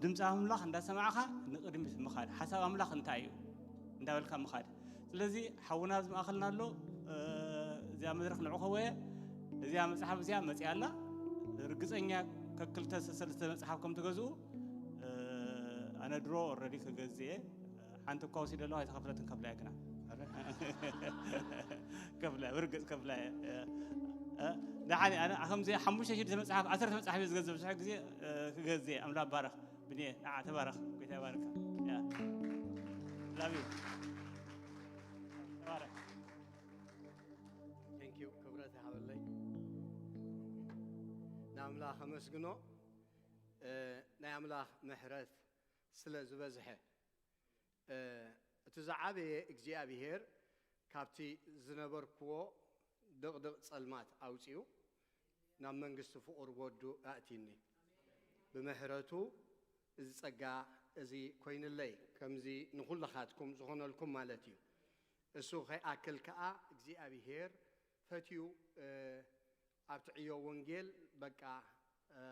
ድምፂ ኣምላኽ እንዳሰማዕኻ ንቕድሚት ምኻድ፣ ሓሳብ ኣምላኽ እንታይ እዩ እንዳበልካ ምኻድ። ስለዚ ሓውና ኣብዚ ማእኸልና ኣሎ። እ፣ እዚኣ መድረኽ ንዑ ከወየ፣ እዚኣ መፅሓፍ እዚኣ መፂኣ ኣላ። ርግፀኛ ከክልተ ሰለስተ መፅሓፍ ከም ትገዝኡ፣ እ፣ ኣነ ድሮ ኦልሬዲ ክገዝእ እየ። ሓንቲ እኳ ወሲደ ኣለኹ፣ ኣይተኸፍለትን፣ ከፍላ እየ ግና። ከፍላ፣ ብርግፅ ከፍላ እየ። እ፣ እ፣ ደሓን እየ። ኣነ ከምዚ ሓሙሽተ ሽዱሽተ መፅሓፍ፣ ዓሰርተ መፅሓፍ እየ ዝገዝእ፣ ብዙሕ ግዜ፣ እ፣ ክገዝእ እየ። ኣምላኽ ባረኽ። ብንየ፣ ንዓ ተባረኽ። ጎይታ ይባርካ። ያ። Love you። ተባረኽ። Thank you። ክብረት ይሃበለይ። ንኣምላኽ ኣመስግኖ። እ፣ ናይ ኣምላኽ ምሕረት ስለ ዝበዝሐ፣ እ፣ እቲ ዝዓበየ እግዚኣብሄር ካብቲ ዝነበርክዎ ድቕድቕ ጸልማት ኣውጺኡ ናብ መንግስቲ ፍቑር ወዱ ኣእቲኒ። ብምሕረቱ እዚ ጸጋ እዚ ኮይንለይ፣ ከምዚ ንኹልኻትኩም ዝኾነልኩም ማለት እዩ። እሱ ከይኣክል ከኣ እግዚኣብሄር ፈትዩ፣ እ፣ ኣብቲ ዕዮ ወንጌል በቃ፣ እ፣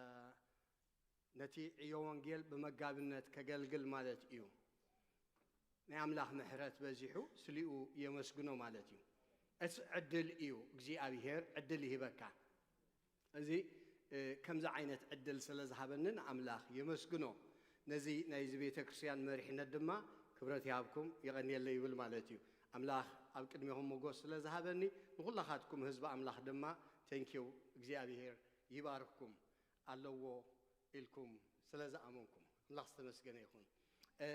ነቲ ዕዮ ወንጌል ብመጋብነት ከገልግል ማለት እዩ። ናይ ኣምላኽ ምሕረት በዚሑ ስሊኡ የመስግኖ ማለት እዩ። እቲ ዕድል እዩ፣ እግዚኣብሄር ዕድል ይህበካ። እዚ፣ እ፣ ከምዚ ዓይነት ዕድል ስለ ዝሃበኒ ንኣምላኽ የመስግኖ። ነዚ ናይዚ ቤተ ክርስቲያን መሪሕነት ድማ ክብረት ይሃብኩም፣ የቐንየለይ ይብል ማለት እዩ። ኣምላኽ ኣብ ቅድሜኹም ሞጎስ ስለ ዝሃበኒ፣ ንኹላኻትኩም ህዝቢ ኣምላኽ ድማ ቴንኪው፣ እግዚኣብሄር ይባርኽኩም ኣለዎ ኢልኩም ስለ ዝኣመንኩም ኣምላኽ ዝተመስገነ ይኹን። እ፣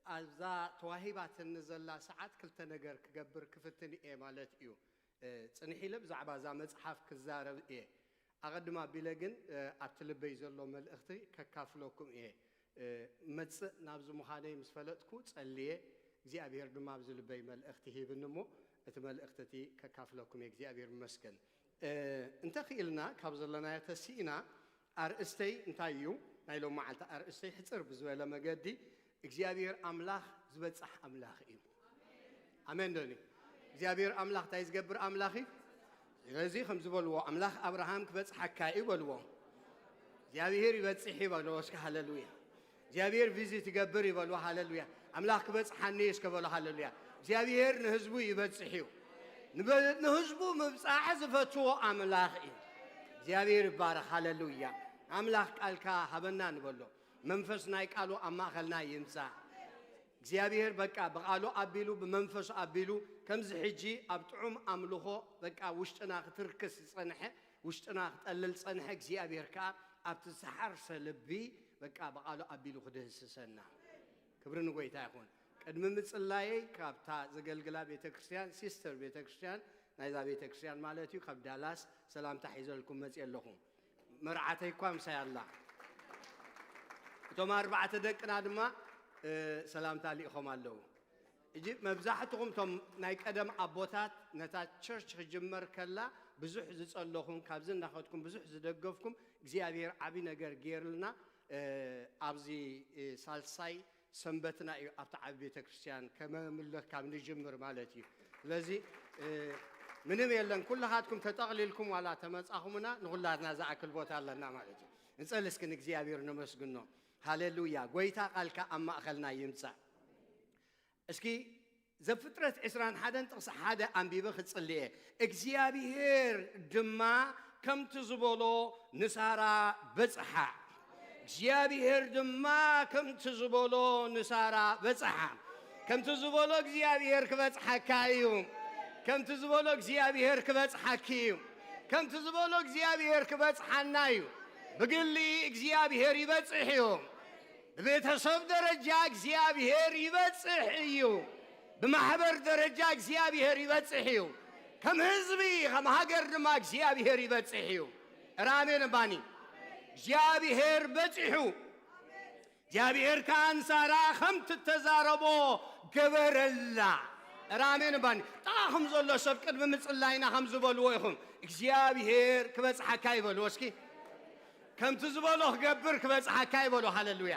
ኣብዛ ተዋሂባትኒ ዘላ ሰዓት ክልተ ነገር ክገብር ክፍትን እየ ማለት እዩ። እ፣ ጽንሕ ኢለ ብዛዕባ እዛ መጽሓፍ ክዛረብ እየ። ኣቐድም ኣቢለ ግን፣ እ፣ ኣብቲ ልበይ ዘሎ መልእኽቲ ከካፍለኩም እየ። እ፣ መጽእ ናብዚ ምዃነይ ምስ ፈለጥኩ ጸልየ፣ እግዚኣብሄር ድማ ኣብዚ ልበይ መልእኽቲ ሂብኒ እሞ እቲ መልእኽቲ እቲ ከካፍለኩም እየ። እግዚኣብሄር ይመስገን። እ፣ እንተኽኢልና ካብ ዘለናዮ ተሲእና ኣርእስተይ እንታይ እዩ? ናይ ሎም መዓልቲ ኣርእስተይ ሕጽር ብዝበለ መገዲ እግዚኣብሄር ኣምላኽ ዝበጽሕ ኣምላኽ እዩ። ኣሜን ዶ? እግዚኣብሄር ኣምላኽ እንታይ ዝገብር ኣምላኽ እዩ? ስለዚ ከም ዝበልዎ ኣምላኽ ኣብርሃም ክበጽሓካ እዩ በልዎ። እግዚኣብሄር ይበጽሕ እዩ በልዎ እስከ ሃሌሉያ። እግዚኣብሄር ቪዚት ይገብር እዩ በልዎ ሃሌሉያ። ኣምላኽ ክበጽሓኒ እዩ እስከ በሉ ሃሌሉያ። እግዚኣብሄር ንህዝቡ ይበጽሕ እዩ። ንበ-፣ ንህዝቡ ምብጻሕ ዝፈትዎ ኣምላኽ እዩ። እግዚኣብሄር ይባረኽ ሃሌሉያ። ኣምላኽ ቃልካ ሃበና ንበሎ። መንፈስ ናይ ቃሉ ኣብ ማእኸልና ይምጻእ። እግዚኣብሄር በቃ ብቃሉ ኣቢሉ ብመንፈሱ ኣቢሉ ከምዚ ሕጂ ኣብ ጥዑም ኣምልኾ በቃ ውሽጥና ክትርክስ ዝጸንሐ ውሽጥና ክጠልል ጸንሐ እግዚኣብሄር ከኣ ኣብቲ ዝሓርሰ ልቢ በቃ ብቃሉ ኣቢሉ ክድህስሰና። ክብሪ ንጎይታ ይኹን። ቅድሚ ምጽላየይ ካብታ ዘገልግላ ቤተክርስትያን ሲስተር ቤተክርስትያን ናይዛ ቤተክርስትያን ማለት እዩ ካብ ዳላስ ሰላምታ ሒዘልኩም መጽየ ኣለኹ። መርዓተይ እኳ ምሳይ ኣላ። እቶም ኣርባዕተ ደቅና ድማ፣ እ፣ ሰላምታ ልኢኾም ኣለዉ። እጂ መብዛሕትኹም እቶም ናይ ቀደም ኣቦታት ነታ ቸርች ክጅመር ከላ ብዙሕ ዝጸለኹም፣ ካብዚ እናኸድኩም ብዙሕ ዝደገፍኩም እግዚኣብሔር ዓቢ ነገር ገይርልና፣ እ፣ ኣብዚ፣ እ፣ ሳልሳይ ሰንበትና እዩ ኣብቲ ዓቢ ቤተክርስትያን ከመምልኽ ካብ ንጅምር ማለት እዩ። ስለዚ፣ እ፣ ምንም የለን፣ ኩልኻትኩም ተጠቕሊልኩም ዋላ ተመጻኹምና ንኹላትና ዝኣክል ቦታ ኣለና ማለት እዩ። ንጸሊ እስኪ ንእግዚኣብሔር ነመስግኖ። ሃሌሉያ። ጎይታ ቃልካ ኣብ ማእኸልና ይምጻእ። እስኪ ዘፍጥረት ዕስራን ሓደን ጥቕሲ ሓደ ኣንቢበ ክጽሊ እየ። እግዚኣብሔር ድማ ከምቲ ዝበሎ ንሳራ በጽሓ። እግዚኣብሔር ድማ ከምቲ ዝበሎ ንሳራ በጽሓ። ከምቲ ዝበሎ እግዚኣብሔር ክበጽሓካ እዩ። ከምቲ ዝበሎ እግዚኣብሔር ክበጽሓኪ እዩ። ከምቲ ዝበሎ እግዚኣብሔር ክበጽሓና እዩ። ብግሊ እግዚኣብሔር ይበጽሕ እዩ። ብቤተሰብ ደረጃ እግዚኣብሔር ይበጽሕ እዩ። ብማሕበር ደረጃ እግዚኣብሔር ይበጽሕ እዩ። ከም ህዝቢ፣ ከም ሃገር ድማ እግዚኣብሔር ይበጽሕ እዩ። ራሜን ባኒ እግዚኣብሔር በጺሑ። እግዚኣብሔር ከኣ ንሳራ ከም ትተዛረቦ ገበረላ። ራሜን ባኒ ጣ ከም ዘሎ ሰብ ቅድሚ ምጽላይና ከም ዝበልዎ ኢኹም። እግዚኣብሔር ክበጽሓካ ይበልዎ እስኪ። ከምቲ ዝበሎ ክገብር ክበጽሓካ ይበሎ። ሃሌሉያ።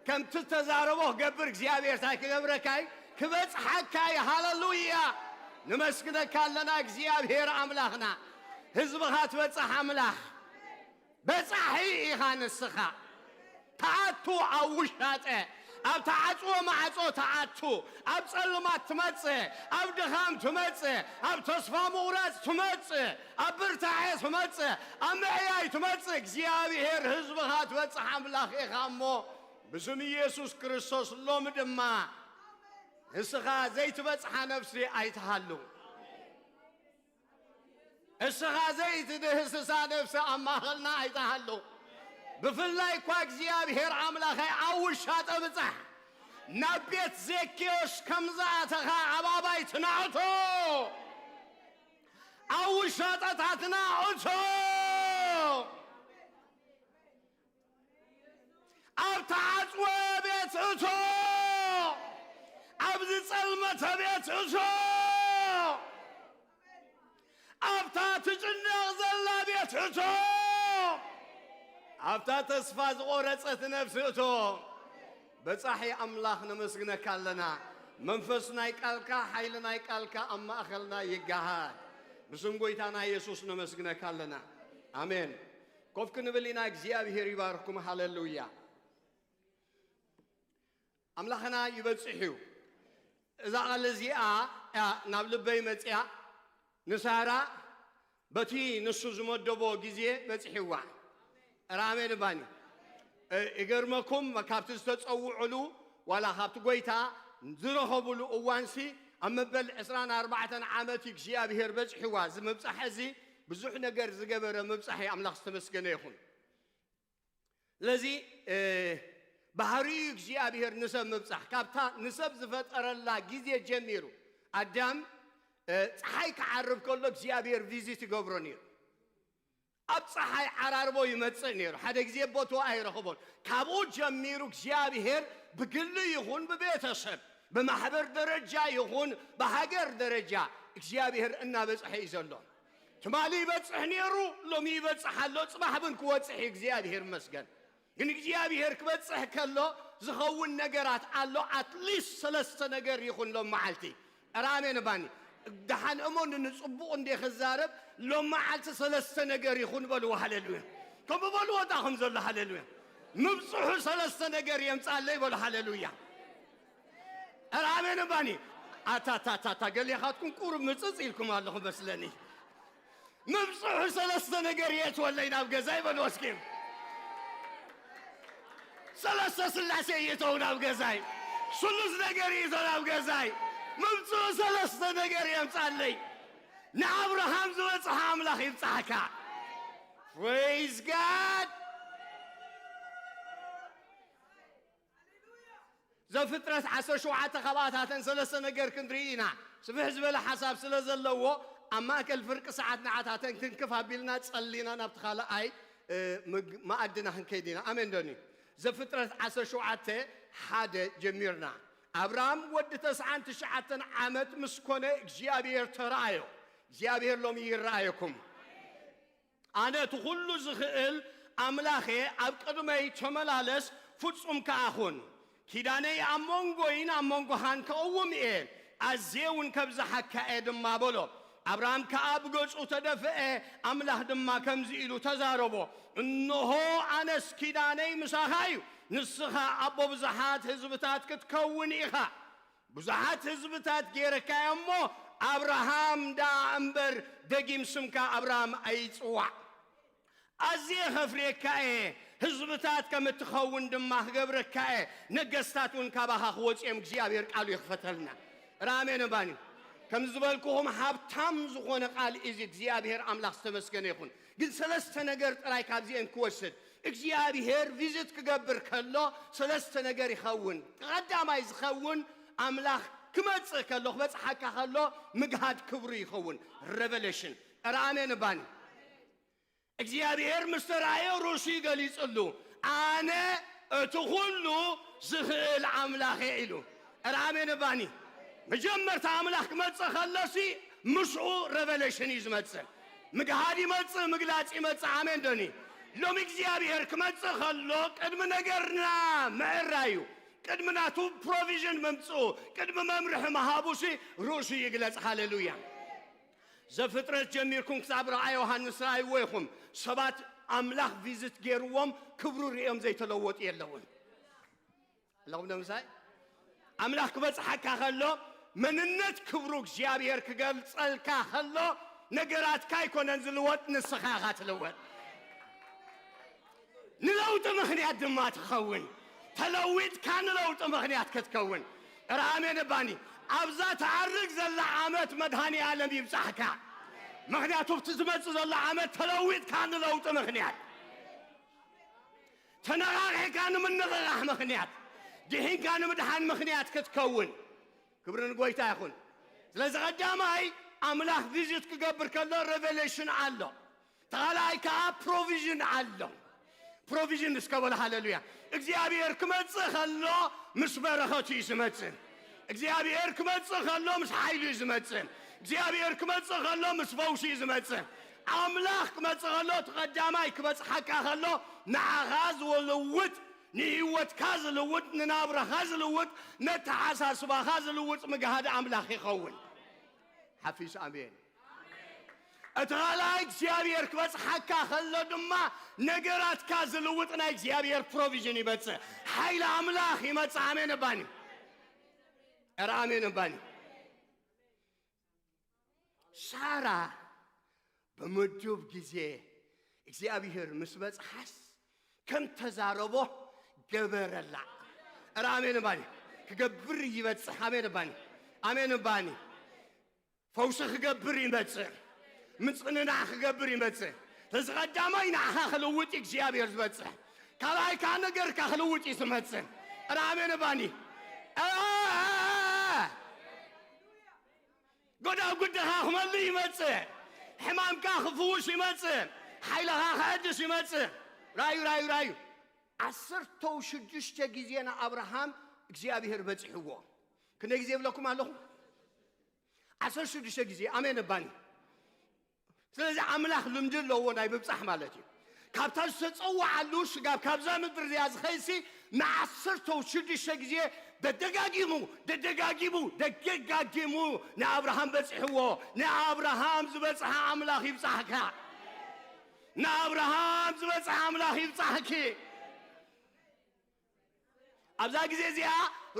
ከምቲ ዝተዛረቦ ክገብር እግዚኣብሔር እንታይ ክገብረካ እዩ? ክበጽሓካ እዩ። ሃሌሉያ። ንመስግነካ ኣለና እግዚኣብሔር ኣምላኽና። ህዝብኻ ትበጽሕ ኣምላኽ። በጻሒ ኢኻ ንስኻ። ትኣቱ ኣብ ውሻጠ፣ ኣብ ተዓጽወ ማዕጾ ትኣቱ፣ ኣብ ጸልማት ትመጽእ፣ ኣብ ድኻም ትመጽእ፣ ኣብ ተስፋ ምቑራጽ ትመጽእ፣ ኣብ ብርታዐ ትመጽእ፣ ኣብ ምዕያይ ትመጽእ። እግዚኣብሔር ህዝብኻ ትበጽሕ ኣምላኽ ኢኻ እሞ፣ ብስም ኢየሱስ ክርስቶስ ሎሚ ድማ ንስኻ ዘይትበጽሓ ነፍሲ ኣይትሃሉ። እስኻ ዘይትድህስሳ ነፍሲ ኣብ ማእኸልና ኣይትሃሉ። ብፍላይ እኳ እግዚኣብሔር ኣምላኸይ ኣብ ውሻጠ ብጻሕ። ናብ ቤት ዘኬዎስ ከም ዝኣተኻ ኣብ ኣባይትና እቶ። ኣብ ውሻጠታትና እቶ። ኣብ ተዓጽወ ቤት እቶ። ኣብ ዝጸልመተ ቤት እቶ። ኣብታ ትጭነቕ ዘላ ቤት እቶ። ኣብታ ተስፋ ዝቖረጸት ነፍሲ እቶ። በጻሒ ኣምላኽ ነመስግነካ ኣለና። መንፈስ ናይ ቃልካ፣ ሓይሊ ናይ ቃልካ ኣብ ማእኸልና ይገሃድ። ብስም ጎይታና የሱስ ነመስግነካ ኣለና። ኣሜን። ኮፍ ክንብል ኢና። እግዚኣብሔር ይባርኩም። ሃሌሉያ። ኣምላኽና ይበጽሕ እዩ። እዛ ቃል እዚኣ እያ ናብ ልበይ መጽያ። ንሳራ በቲ ንሱ ዝመደቦ ግዜ በጺሕዋ። ራሜን ባኒ። እ፣ ይገርመኩም፣ ካብቲ ዝተጸውዑሉ ዋላ ካብቲ ጎይታ ዝረኸቡሉ እዋንሲ ኣብ መበል ዕስራን ኣርባዕተን ዓመት እዩ እግዚኣብሔር በጺሕዋ። እዚ ምብጻሕ እዚ ብዙሕ ነገር ዝገበረ ምብጻሕ እዩ። ኣምላኽ ዝተመስገነ ይኹን። ስለዚ፣ እ፣ ባህሪኡ እግዚኣብሔር ንሰብ ምብጻሕ። ካብታ ንሰብ ዝፈጠረላ ግዜ ጀሚሩ ኣዳም፣ እ፣ ጸሓይ ክዓርብ ከሎ እግዚኣብሔር ቪዚት ይገብሮ ነይሩ። ኣብ ጸሓይ ዓራርቦ ይመጽእ ነይሩ። ሓደ ግዜ ቦትኡ ኣይረኽቦን። ካብኡ ጀሚሩ እግዚኣብሔር ብግሊ ይኹን ብቤተሰብ፣ ብማሕበር ደረጃ ይኹን ብሃገር ደረጃ እግዚኣብሔር እናበጽሐ እዩ ዘሎ። ትማሊ ይበጽሕ ነይሩ፣ ሎሚ ይበጽሕ ኣሎ፣ ጽባሕ እውን ክወጽሕ እዩ። እግዚኣብሔር ይመስገን። ግን እግዚኣብሔር ክበጽሕ ከሎ ዝኸውን ነገራት ኣሎ። ኣትሊስት ሰለስተ ነገር ይኹን ሎም መዓልቲ። ኧረ ኣሜን ባኒ። ደሓን እመኑኒ፣ ጽቡቕ እንዴ ክዛረብ፣ ሎም መዓልቲ ሰለስተ ነገር ይኹን በልዎ። ሃሌሉያ። ከምኡ በልዎ፣ እታ ከም ዘሎ። ሃሌሉያ። ምብጽሑ ሰለስተ ነገር የምጻለይ በሉ። ሃሌሉያ። ኧረ ኣሜን ባኒ። ኣታታታታ፣ ገሊኻትኩም ቁሩብ ምጽጽ ኢልኩም ኣለኹም መስለኒ። ምብጽሑ ሰለስተ ነገር የእትወለይ ናብ ገዛይ በልዎ እስኪ። ሰለስተ ስላሴ ይእተው ናብ ገዛይ። ስሉስ ነገር ይእተው ናብ ገዛይ። ምብጽሑ ሰለስተ ነገር የምጻለይ። ንኣብርሃም ዝበጽሐ ኣምላኽ ይብጽሓካ። Praise God። ዘፍጥረት ዓሰርተ ሸውዓተ ካብኣታተን ሰለስተ ነገር ክንርኢ ኢና። ስፍሕ ዝበለ ሓሳብ ስለ ዘለዎ ኣብ ማእከል ፍርቂ ሰዓት ንዓታተን ክንክፍ ኣቢልና ጸሊና ናብቲ ካልኣይ፣ እ፣ ምግ-፣ መኣድና ክንከይድ ኢና። ኣሜን ዶኒ? ዘፍጥረት ዓሰርተ ሸውዓተ ሓደ ጀሚርና። ኣብርሃም ወዲ ተስዓን ትሽዓተን ዓመት ምስ ኮነ እግዚኣብሔር ተራእዮ። እግዚኣብሔር ሎሚ ይረኣየኩም። ኣነ እቲ ኩሉ ዝኽእል ኣምላኽ እየ፣ ኣብ ቅድመይ ተመላለስ፣ ፍጹም ከኣ ኹን። ኪዳነይ ኣብ መንጎይን ኣብ መንጎኻን ከእውም እየ፣ ኣዝየ እውን ከብዝሓካ እየ ድማ በሎ። ኣብርሃም ከኣ ብገጹ ተደፍአ፣ ኣምላኽ ድማ ከምዚ ኢሉ ተዛረቦ፣ እንሆ ኣነስ ኪዳነይ ምሳኻ እዩ፣ ንስኻ ኣቦ ብዙሓት ህዝብታት ክትከውን ኢኻ። ብዙሓት ህዝብታት ገይረካ እየ እሞ ኣብርሃም ደኣ እምበር ደጊም ስምካ ኣብርሃም ኣይጽዋዕ። ኣዝየ ኸፍርየካ እየ፣ ህዝብታት ከም እትኸውን ድማ ክገብረካ እየ፣ ነገስታት እውን ካባኻ ክወጹ እዮም። እግዚኣብሔር ቃሉ ይኽፈተልና። ራሜን ባኒ። ከም ዝበልኩኹም ሃብታም ዝኾነ ቃል እዚ እግዚኣብሔር ኣምላኽ ዝተመስገነ ይኹን። ግን ሰለስተ ነገር ጥራይ ካብዚኤን ክወስድ እግዚኣብሔር ቪዝት ክገብር ከሎ ሰለስተ ነገር ይኸውን። ቀዳማይ ዝኸውን ኣምላኽ ክመጽእ ከሎ ክበጽሓካ ከሎ ምግሃድ ክብሩ ይኸውን። ሬቨሌሽን። ኧረ ኣሜን ባኒ። እግዚኣብሔር ምስ ተራእዮ ርእሱ ይገሊጽሉ። ኣነ እቲ ኩሉ ዝኽእል ኣምላኽ እየ ኢሉ። ኧረ ኣሜን ባኒ። መጀመርታ ኣምላኽ ክመጽእ ከሎሲ ምስኡ ሬቨሌሽን እዩ ዝመጽእ። ምግሃድ ይመጽእ፣ ምግላጽ ይመጽእ። ኣሜን ዶኒ? ሎሚ እግዚኣብሔር ክመጽእ ከሎ ቅድሚ ነገርና ምዕራዩ፣ ቅድሚ ናቱ ፕሮቪዥን ምምጽኡ፣ ቅድሚ መምርሒ ምሃቡሲ ርእሱ ይግለጽ። ሃሌሉያ። ዘፍጥረት ጀሚርኩም ክሳብ ራእይ ዮሃንስ ራእይዎ ኢኹም። ሰባት ኣምላኽ ቪዝት ገይርዎም ክብሩ ርእዮም ዘይተለወጡ የለውን። ኣለኹም ዶ ምሳይ? ኣምላኽ ክበጽሓካ ከሎ፣ መንነት ክብሩ እግዚኣብሔር ክገልጸልካ ከሎ፣ ነገራትካ ኣይኮነን ዝልወጥ፣ ንስኻ ኢኻ ትልወጥ። ንለውጢ ምኽንያት ድማ ትኸውን። ተለዊጥካ ንለውጢ ምኽንያት ክትከውን። ኧረ ኣሜን እባኒ። ኣብዛ ትዓርግ ዘላ ዓመት መድሃኒ ኣለም ይብጻሕካ። ምኽንያቱ ኣብቲ ዝመጽእ ዘሎ ዓመት ተለዊጥካ ንለውጢ ምኽንያት፣ ተነቓቒሕካ ንምንቕቓሕ ምኽንያት፣ ድሒንካ ንምድሓን ምኽንያት ክትከውን። ክብሪ ንጎይታ ይኹን። ስለዚ ቀዳማይ ኣምላኽ ቪዝት ክገብር ከሎ ሬቨሌሽን ኣሎ። ተኻልኣይ ከኣ ፕሮቪዥን ኣሎ። ፕሮቪዥን እስከ በሉ ሃሌሉያ። እግዚኣብሔር ክመጽእ ከሎ ምስ በረኸቱ እዩ ዝመጽእ። እግዚኣብሔር ክመጽእ ከሎ ምስ ሓይሉ እዩ ዝመጽእ። እግዚኣብሔር ክመጽእ ከሎ ምስ ፈውሲ እዩ ዝመጽእ። ኣምላኽ ክመጽእ ከሎ እቲ ቀዳማይ ክበጽሓካ ከሎ ንዓኻ ዝልውጥ፣ ንህይወትካ ዝልውጥ፣ ንናብራኻ ዝልውጥ፣ ነተሓሳስባኻ ዝልውጥ ምግሃድ ኣምላኽ ይኸውን። ሓፊስ ኣሜን። እቲ ኻልኣይ እግዚኣብሔር ክበጽሓካ ከሎ ድማ ነገራትካ ዝልውጥ ናይ እግዚኣብሔር ፕሮቪዥን ይመጽእ። ሓይሊ ኣምላኽ ይመጽእ። ኣሜን እባኒ። ኧረ ኣሜን እባኒ። ሳራ ብምዱብ ግዜ እግዚኣብሔር ምስ በጽሓስ ከም ተዛረቦ ገበረላ። ኧረ ኣሜን እባኒ። ክገብር ይበጽሕ። ኣሜን እባኒ። ኣሜን እባኒ። ፈውሲ ክገብር ይመጽእ። ምጽንናዕ ክገብር ይመጽእ። እዚ ቀዳማይ ንዓኻ ክልውጥ እዩ እግዚኣብሔር ዝመጽእ። ካልኣይ ከዓ ነገርካ ክልውጥ እዩ ዝመጽእ። ኧረ ኣሜን እባኒ። እ፣ እ፣ እ፣ እ። ጎዳጉድኻ ክመልእ ይመጽእ። ሕማምካ ክፍውስ ይመጽእ። ሓይልኻ ክሕድስ ይመጽእ። ራዩ፣ ራዩ፣ ራዩ። ዓሰርተው ሽዱሽተ ግዜ ንኣብርሃም እግዚኣብሔር በጺሕዎ። ክንደይ ግዜ ይብለኩም ኣለኹ? ዓሰርተ ሽዱሽተ ግዜ። ኣሜን እባኒ። ስለዚ ኣምላኽ ልምዲ ኣለዎ ናይ ምብጻሕ ማለት እዩ። ካብታ ዝተጸውዓሉ ስጋብ ካብዛ ምድሪ እዚኣ ዝኸይሲ ንዓሰርተው ሽዱሽተ ግዜ ደደጋጊሙ፣ ደደጋጊሙ፣ ደደጋጊሙ ንኣብርሃም በጺሕዎ። ንኣብርሃም ዝበጽሐ ኣምላኽ ይብጻሕካ። ንኣብርሃም ዝበጽሐ ኣምላኽ ይብጻሕኪ። ኣብዛ ግዜ እዚኣ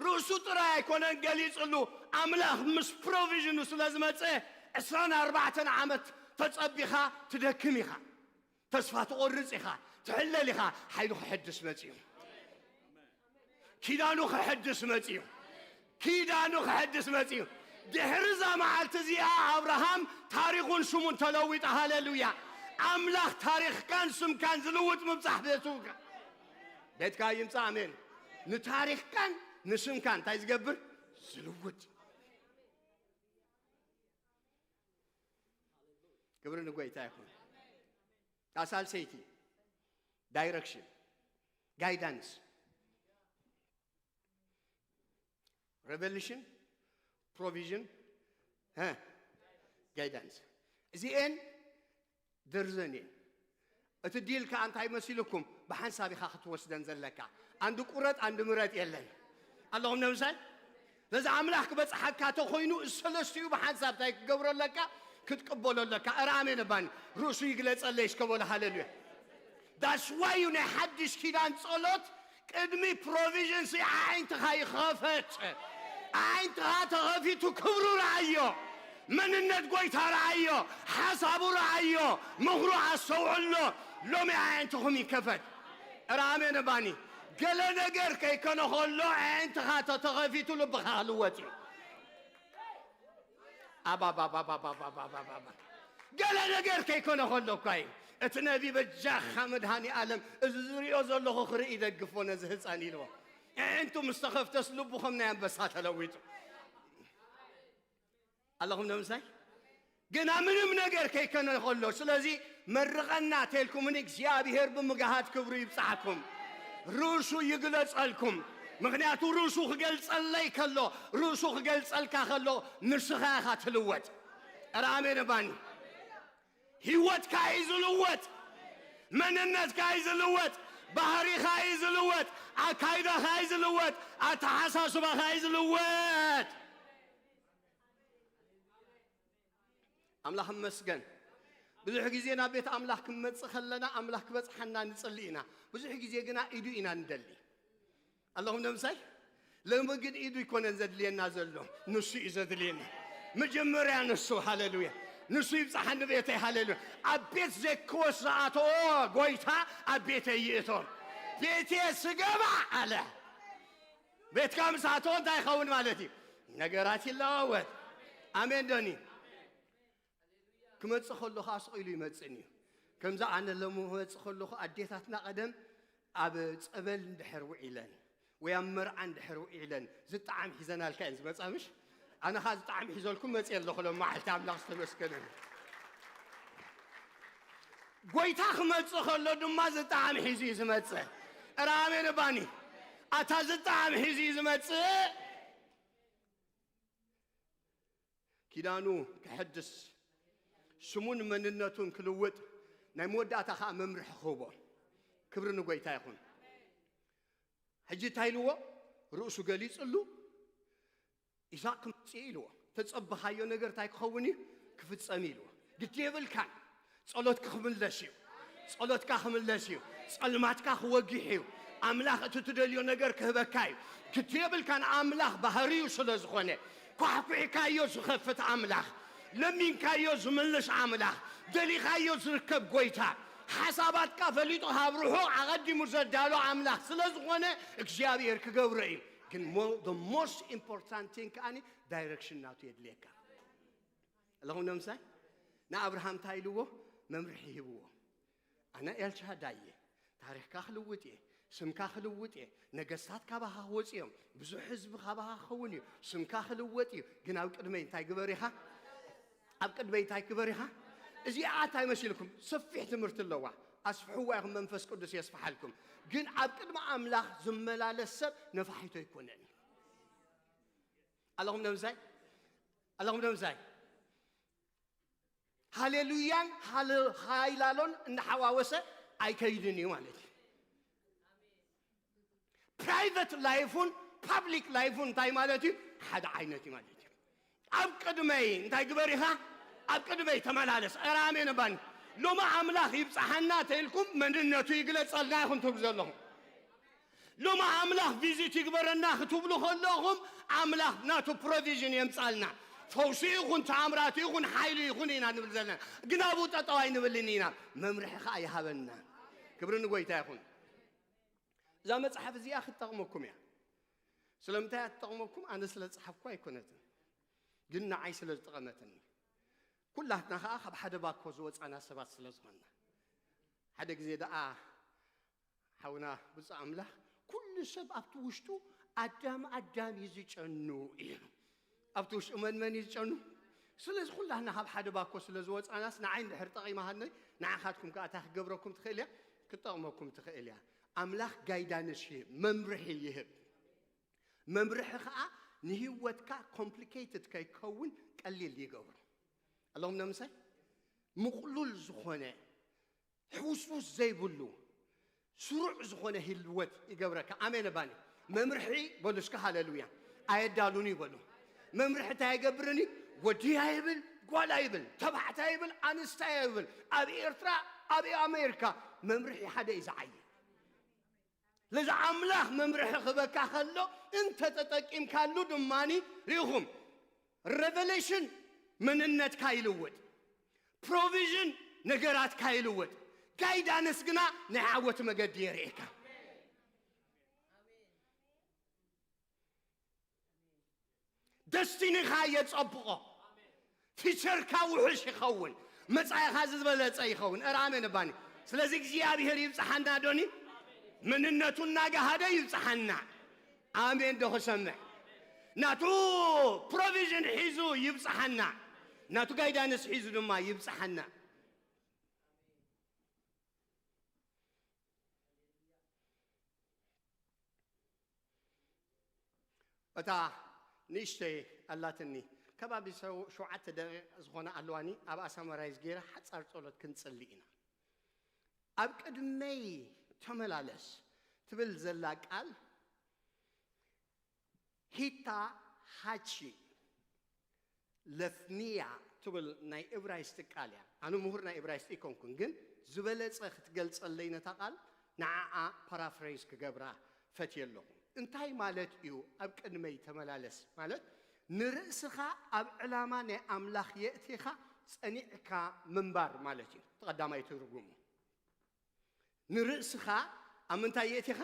ርእሱ ጥራይ ኣይኮነን ገሊጽሉ፣ ኣምላኽ ምስ ፕሮቪዥኑ ስለ ዝመጸ ዕስራን ኣርባዕተን ዓመት ተጸቢኻ ትደክም ኢኻ፣ ተስፋ ትቖርጽ ኢኻ፣ ትሕለል ኢኻ። ሓይሉ ክሕድስ መጺኡ፣ ኪዳኑ ክሕድስ መጺኡ፣ ኪዳኑ ክሕድስ መጺኡ። ድሕሪ እዛ መዓልቲ እዚኣ ኣብርሃም ታሪኹን ስሙን ተለዊጠ። ሃሌሉያ! ኣምላኽ ታሪኽካን ስምካን ዝልውጥ ምብጻሕ ቤቱ ቤትካ ይምጻእ። ኣሜን። ንታሪኽካን ንስምካን እንታይ ዝገብር? ዝልውጥ። ክብሪ ንጎይታ ይኹን። ኣሳልሰይቲ፣ ዳይረክሽን፣ ጋይዳንስ፣ ሬቨሌሽን፣ ፕሮቪዥን፣ እ፣ ጋይዳንስ። እዚኤን ደርዘን እየን። እቲ ዲል ከኣ እንታይ መሲልኩም? ብሓንሳብ ኢኻ ክትወስደን ዘለካ። ኣንዲ ቁረጥ፣ ኣንዲ ምረጥ የለን። ኣለኹም ነምሳይ? ነዚ ኣምላኽ ክበጽሓካ ተኾይኑ፣ እዚ ሰለስቲኡ ብሓንሳብ እንታይ ክገብሮ ኣለካ? ክትቅበሎ ኣለካ። ኧረ ኣሜን እባኒ። ርእሱ ይግለጸለይ እስከ በሉ ሃሌሉያ። That's why እዩ ናይ ሓድሽ ኪዳን ጸሎት ቅድሚ ፕሮቪዥን ሲ ኣዒንትኻ ይኸፈት። ኣዒንትኻ ተኸፊቱ ክብሩ ረኣዮ። መንነት ጎይታ ረኣዮ። ሓሳቡ ረኣዮ። ምኽሩ ኣስተውዕሎ። ሎሚ ኣዒንትኹም ይከፈት። ኧረ ኣሜን እባኒ። ገለ ነገር ከይኮነ ከሎ ኣዒንትኻ ተተኸፊቱ ልብኻ ክልወጥ እዩ። ኣባባባባባባባባባ። ገለ ነገር ከይኮነ ከሎ እኳ እዩ። እቲ ነቢ በጃኻ መድሃኒ ኣለም፣ እዚ ዝሪኦ ዘለኹ ክርኢ ይደግፎ ነዚ ህፃን ኢልዎ። ኣዒንቱ ምስ ተኸፍተስ ልቡ ከም ናይ ኣንበሳ ተለዊጡ። ኣለኹም ዶ ምሳይ? ገና ምንም ነገር ከይኮነ ከሎ፣ ስለዚ መርቐና ተልኩምን እግዚኣብሔር ብምግሃድ ክብሩ ይብጻሕኩም። ርእሱ ይግለጸልኩም። ምኽንያቱ ርእሱ ክገልጸለይ ከሎ፣ ርእሱ ክገልጸልካ ከሎ፣ ንስኻ ኢኻ ትልወጥ። ኧረ ኣሜን እባኒ። ህይወትካ እዩ ዝልወጥ። መንነትካ እዩ ዝልወጥ። ባህሪኻ እዩ ዝልወጥ። ኣካይዳኻ እዩ ዝልወጥ። ኣተሓሳስባኻ እዩ ዝልወጥ። ኣምላኽ ይመስገን። ብዙሕ ግዜ ናብ ቤት ኣምላኽ ክንመጽእ ከለና ኣምላኽ ክበጽሓና ንጽሊ ኢና። ብዙሕ ግዜ ግና ኢዱ ኢና ንደሊ። ኣለኹም ዶ ምሳይ? ሎሚ ግን ኢዱ ኣይኮነን ዘድልየና ዘሎ፣ ንሱ እዩ ዘድልየና። መጀመርያ ንሱ። ሃሌሉያ! ንሱ ይብጽሓኒ ቤተይ። ሃሌሉያ! ኣብ ቤት ዘክዎስ ዝኣተዎ ጎይታ ኣብ ቤተይ ይእቶ። ቤቴ ስገባ ኣለ። ቤትካ ምስ ኣተወ እንታይ ይኸውን ማለት እዩ? ነገራት ይለዋወጥ። ኣሜን ዶኒ? ክመጽእ ከሎ ከኣ ስቕ ኢሉ ይመጽእን እዩ። ከምዛ ኣነ ሎሚ ክመጽእ ከለኹ ኣዴታትና ቀደም ኣብ ጸበል እንድሕር ውዒለን ወይ ኣብ መርዓ እንድሕር ውዒለን ዝጠዓም ሒዘናልካ እየን ዝመጻ ምሽ? ኣነ ኸኣ ዝጠዓም ሒዘልኩም መጽእ ኣለኹ ሎም መዓልቲ ኣምላኽ ዝተመስገነ ይሁን። ጎይታ ክመጽእ ከሎ ድማ ዝጠዓም ሒዙ እዩ ዝመጽእ። እረ ኣሜን እባኒ። ኣታ ዝጠዓም ሒዙ እዩ ዝመጽእ። ኪዳኑ ክሕድስ ስሙን መንነቱን ክልውጥ ናይ መወዳእታ ኸዓ መምርሒ ክህቦ። ክብሪ ንጎይታ ይኹን። ሕጂ እንታይ ኢልዎ? ርእሱ ገሊጽሉ ኢሳቅ ክመጽእ ኢልዎ። ተጸበኻዮ ነገር እንታይ ክኸውን እዩ? ክፍጸም ኢልዎ። ግዲ የብልካን። ጸሎትካ ክምለስ እዩ። ጸሎትካ ክምለስ እዩ። ጸልማትካ ክወግሕ እዩ። ኣምላኽ እቲ ትደልዮ ነገር ክህበካ እዩ። ግዲ የብልካን። ኣምላኽ ባህሪኡ ስለ ዝኾነ ኳሕኩሕካዮ ዝኸፍት ኣምላኽ፣ ለሚንካዮ ዝምልስ ኣምላኽ፣ ደሊኻዮ ዝርከብ ጎይታ፣ ሓሳባትካ ፈሊጡ ካብ ርሑቕ ኣቐዲሙ ዘዳሎ ኣምላኽ ስለ ዝኾነ እግዚኣብሔር ክገብሮ እዩ። ግን the most important thing ከኣኒ ዳይረክሽን ናቱ የድልየካ። ኣለኹም ዶ ምሳይ? ንኣብርሃም እንታይ ኢልዎ? መምርሒ ሂብዎ። ኣነ ኤልሻዳይ እየ። ታሪኽካ ክልውጥ እየ። ስምካ ክልውጥ እየ። ነገስታት ካባኻ ክወጽኡ እዮም። ብዙሕ ህዝቢ ካባኻ ክኸውን እዩ። ስምካ ክልወጥ እዩ። ግን ኣብ ቅድመይ እንታይ ግበር ኢኻ? ኣብ ቅድመይ እንታይ ግበር ኢኻ? እዚኣ እንታይ መሲልኩም? ሰፊሕ ትምህርቲ ኣለዋ። ኣስፍሕዋ ኢኹም፣ መንፈስ ቅዱስ የስፍሓልኩም። ግን ኣብ ቅድሚ ኣምላኽ ዝመላለስ ሰብ ነፋሒቶ ኣይኮነን። ኣለኹም ዶ ምሳይ? ኣለኹም ዶ ምሳይ? ሃሌሉያን ሃለ-፣ ሃይላሎን እንዳሓዋወሰ ኣይከይድን እዩ ማለት እዩ። ፕራይቨት ላይፉን ፓብሊክ ላይፉን እንታይ ማለት እዩ? ሓደ ዓይነት እዩ ማለት እዩ። ኣብ ቅድመይ እንታይ ግበር ኢኻ? ኣብ ቅድመይ ተመላለስ። ኧረ ኣሜን እባኒ። ሎሚ ኣምላኽ ይብጽሓና ተኢልኩም መንነቱ ይግለጸልና ኢኹም ትብሉ ዘለኹም። ሎሚ ኣምላኽ ቪዚት ይግበረና ክትብሉ ከለኹም ኣምላኽ ናቱ ፕሮቪዥን የምጻልና። ፈውሲ ይኹን፣ ተኣምራት ይኹን፣ ሓይሊ ይኹን ኢና ንብል ዘለና። ግን ኣብኡ ጠጠው ኣይንብልን ኢና። መምርሒ ኸኣ ይሃበና። ክብሪ ንጎይታ ይኹን። እዛ መጽሓፍ እዚኣ ክትጠቕመኩም እያ። ስለምንታይ እያ ትጠቕመኩም? ኣነ ስለ ዝጸሓፍኩ ኣይኮነትን፣ ግን ንዓይ ስለ ዝጠቐመትኒ። ኩላትና ኸኣ ካብ ሓደ ባኮ ዝወጻና ሰባት ስለ ዝኾንና። ሓደ ግዜ ደኣ ሓውና ብፁዕ ኣምላኽ፣ ኩሉ ሰብ ኣብቲ ውሽጡ ኣዳም ኣዳም እዩ ዝጨኑ ኢሉ። ኣብቲ ውሽጡ መን መን እዩ ዝጨኑ? ስለዚ ኩላትና ካብ ሓደ ባኮ ስለ ዝወጻናስ ንዓይ እንድሕር ጠቒማሃኒ ንዓኻትኩም ከኣ እታ ክገብረኩም ትኽእል እያ፣ ክትጠቕመኩም ትኽእል እያ። ኣምላኽ ጋይዳንስ ይህብ፣ መምርሒ ይህብ። መምርሒ ኸኣ ንህይወትካ ኮምፕሊኬትድ ከይከውን ቀሊል ይገብሮ። ኣለኹም ዶ ምሳይ? ምቕሉል ዝኾነ፣ ሕውስውስ ዘይብሉ፣ ስሩዕ ዝኾነ ህልወት ይገብረካ። ኣሜን እባኒ። መምርሒ በሉ እስከ ሃሌሉያ። ኣየዳሉን እዩ በሉ። መምርሒ እንታይ ኣይገብርን እዩ? ወዲ ኣይብል፣ ጓል ኣይብል፣ ተባዕታይ ኣይብል፣ ኣንስታይ ኣይብል። ኣብ ኤርትራ፣ ኣብ ኣሜሪካ መምርሒ ሓደ እዩ ዝዓይ። ለዚ ኣምላኽ መምርሒ ክበካ ከሎ እንተ ተጠቂምካሉ ድማኒ ርኢኹም፣ ሬቨሌሽን መንነትካ ይልውጥ፣ ፕሮቪዥን ነገራትካ ይልውጥ፣ ጋይዳንስ ግና ናይ ዓወት መገዲ የርእየካ። ደስቲኒኻ የጸብቖ፣ ፊቸርካ ውሑሽ ይኸውን፣ መጻኢኻ ዝበለጸ ይኸውን። ኧረ ኣሜን እባኒ። ስለዚ እግዚኣብሔር ይብጽሓና ዶኒ? መንነቱ እናጋሃደ ይብጽሓና። ኣሜን ዶ ክሰምዕ? ናቱ ፕሮቪዥን ሒዙ ይብጽሓና፣ ናቱ ጋይዳንስ ሒዙ ድማ ይብጽሓና። እታ ንእሽተይ ኣላትኒ፣ ከባቢ ሰው-፣ ሸውዓተ ደቂቕ ዝኾነ ኣለዋኒ፣ ኣብኣ ሳመራይዝ ገይረ ሓጻር ጸሎት ክንጽሊ ኢና። ኣብ ቅድመይ ተመላለስ ትብል ዘላ ቃል ሂታ ሃቺ ለፍኒያ ትብል ናይ እብራይስጢ ቃል እያ። ኣነ ምሁር ናይ እብራይስጢ ኣይኮንኩን፣ ግን ዝበለጸ ክትገልጸለይ ነታ ቃል ንዓኣ ፓራፍሬዝ ክገብራ ፈትየ ኣለኹ። እንታይ ማለት እዩ ኣብ ቅድመይ ተመላለስ ማለት? ንርእስኻ ኣብ ዕላማ ናይ ኣምላኽ የእቲኻ ጸኒዕካ ምንባር ማለት እዩ። እቲ ቀዳማይ ትርጉሙ። ንርእስኻ ኣብ ምንታይ የእቲኻ?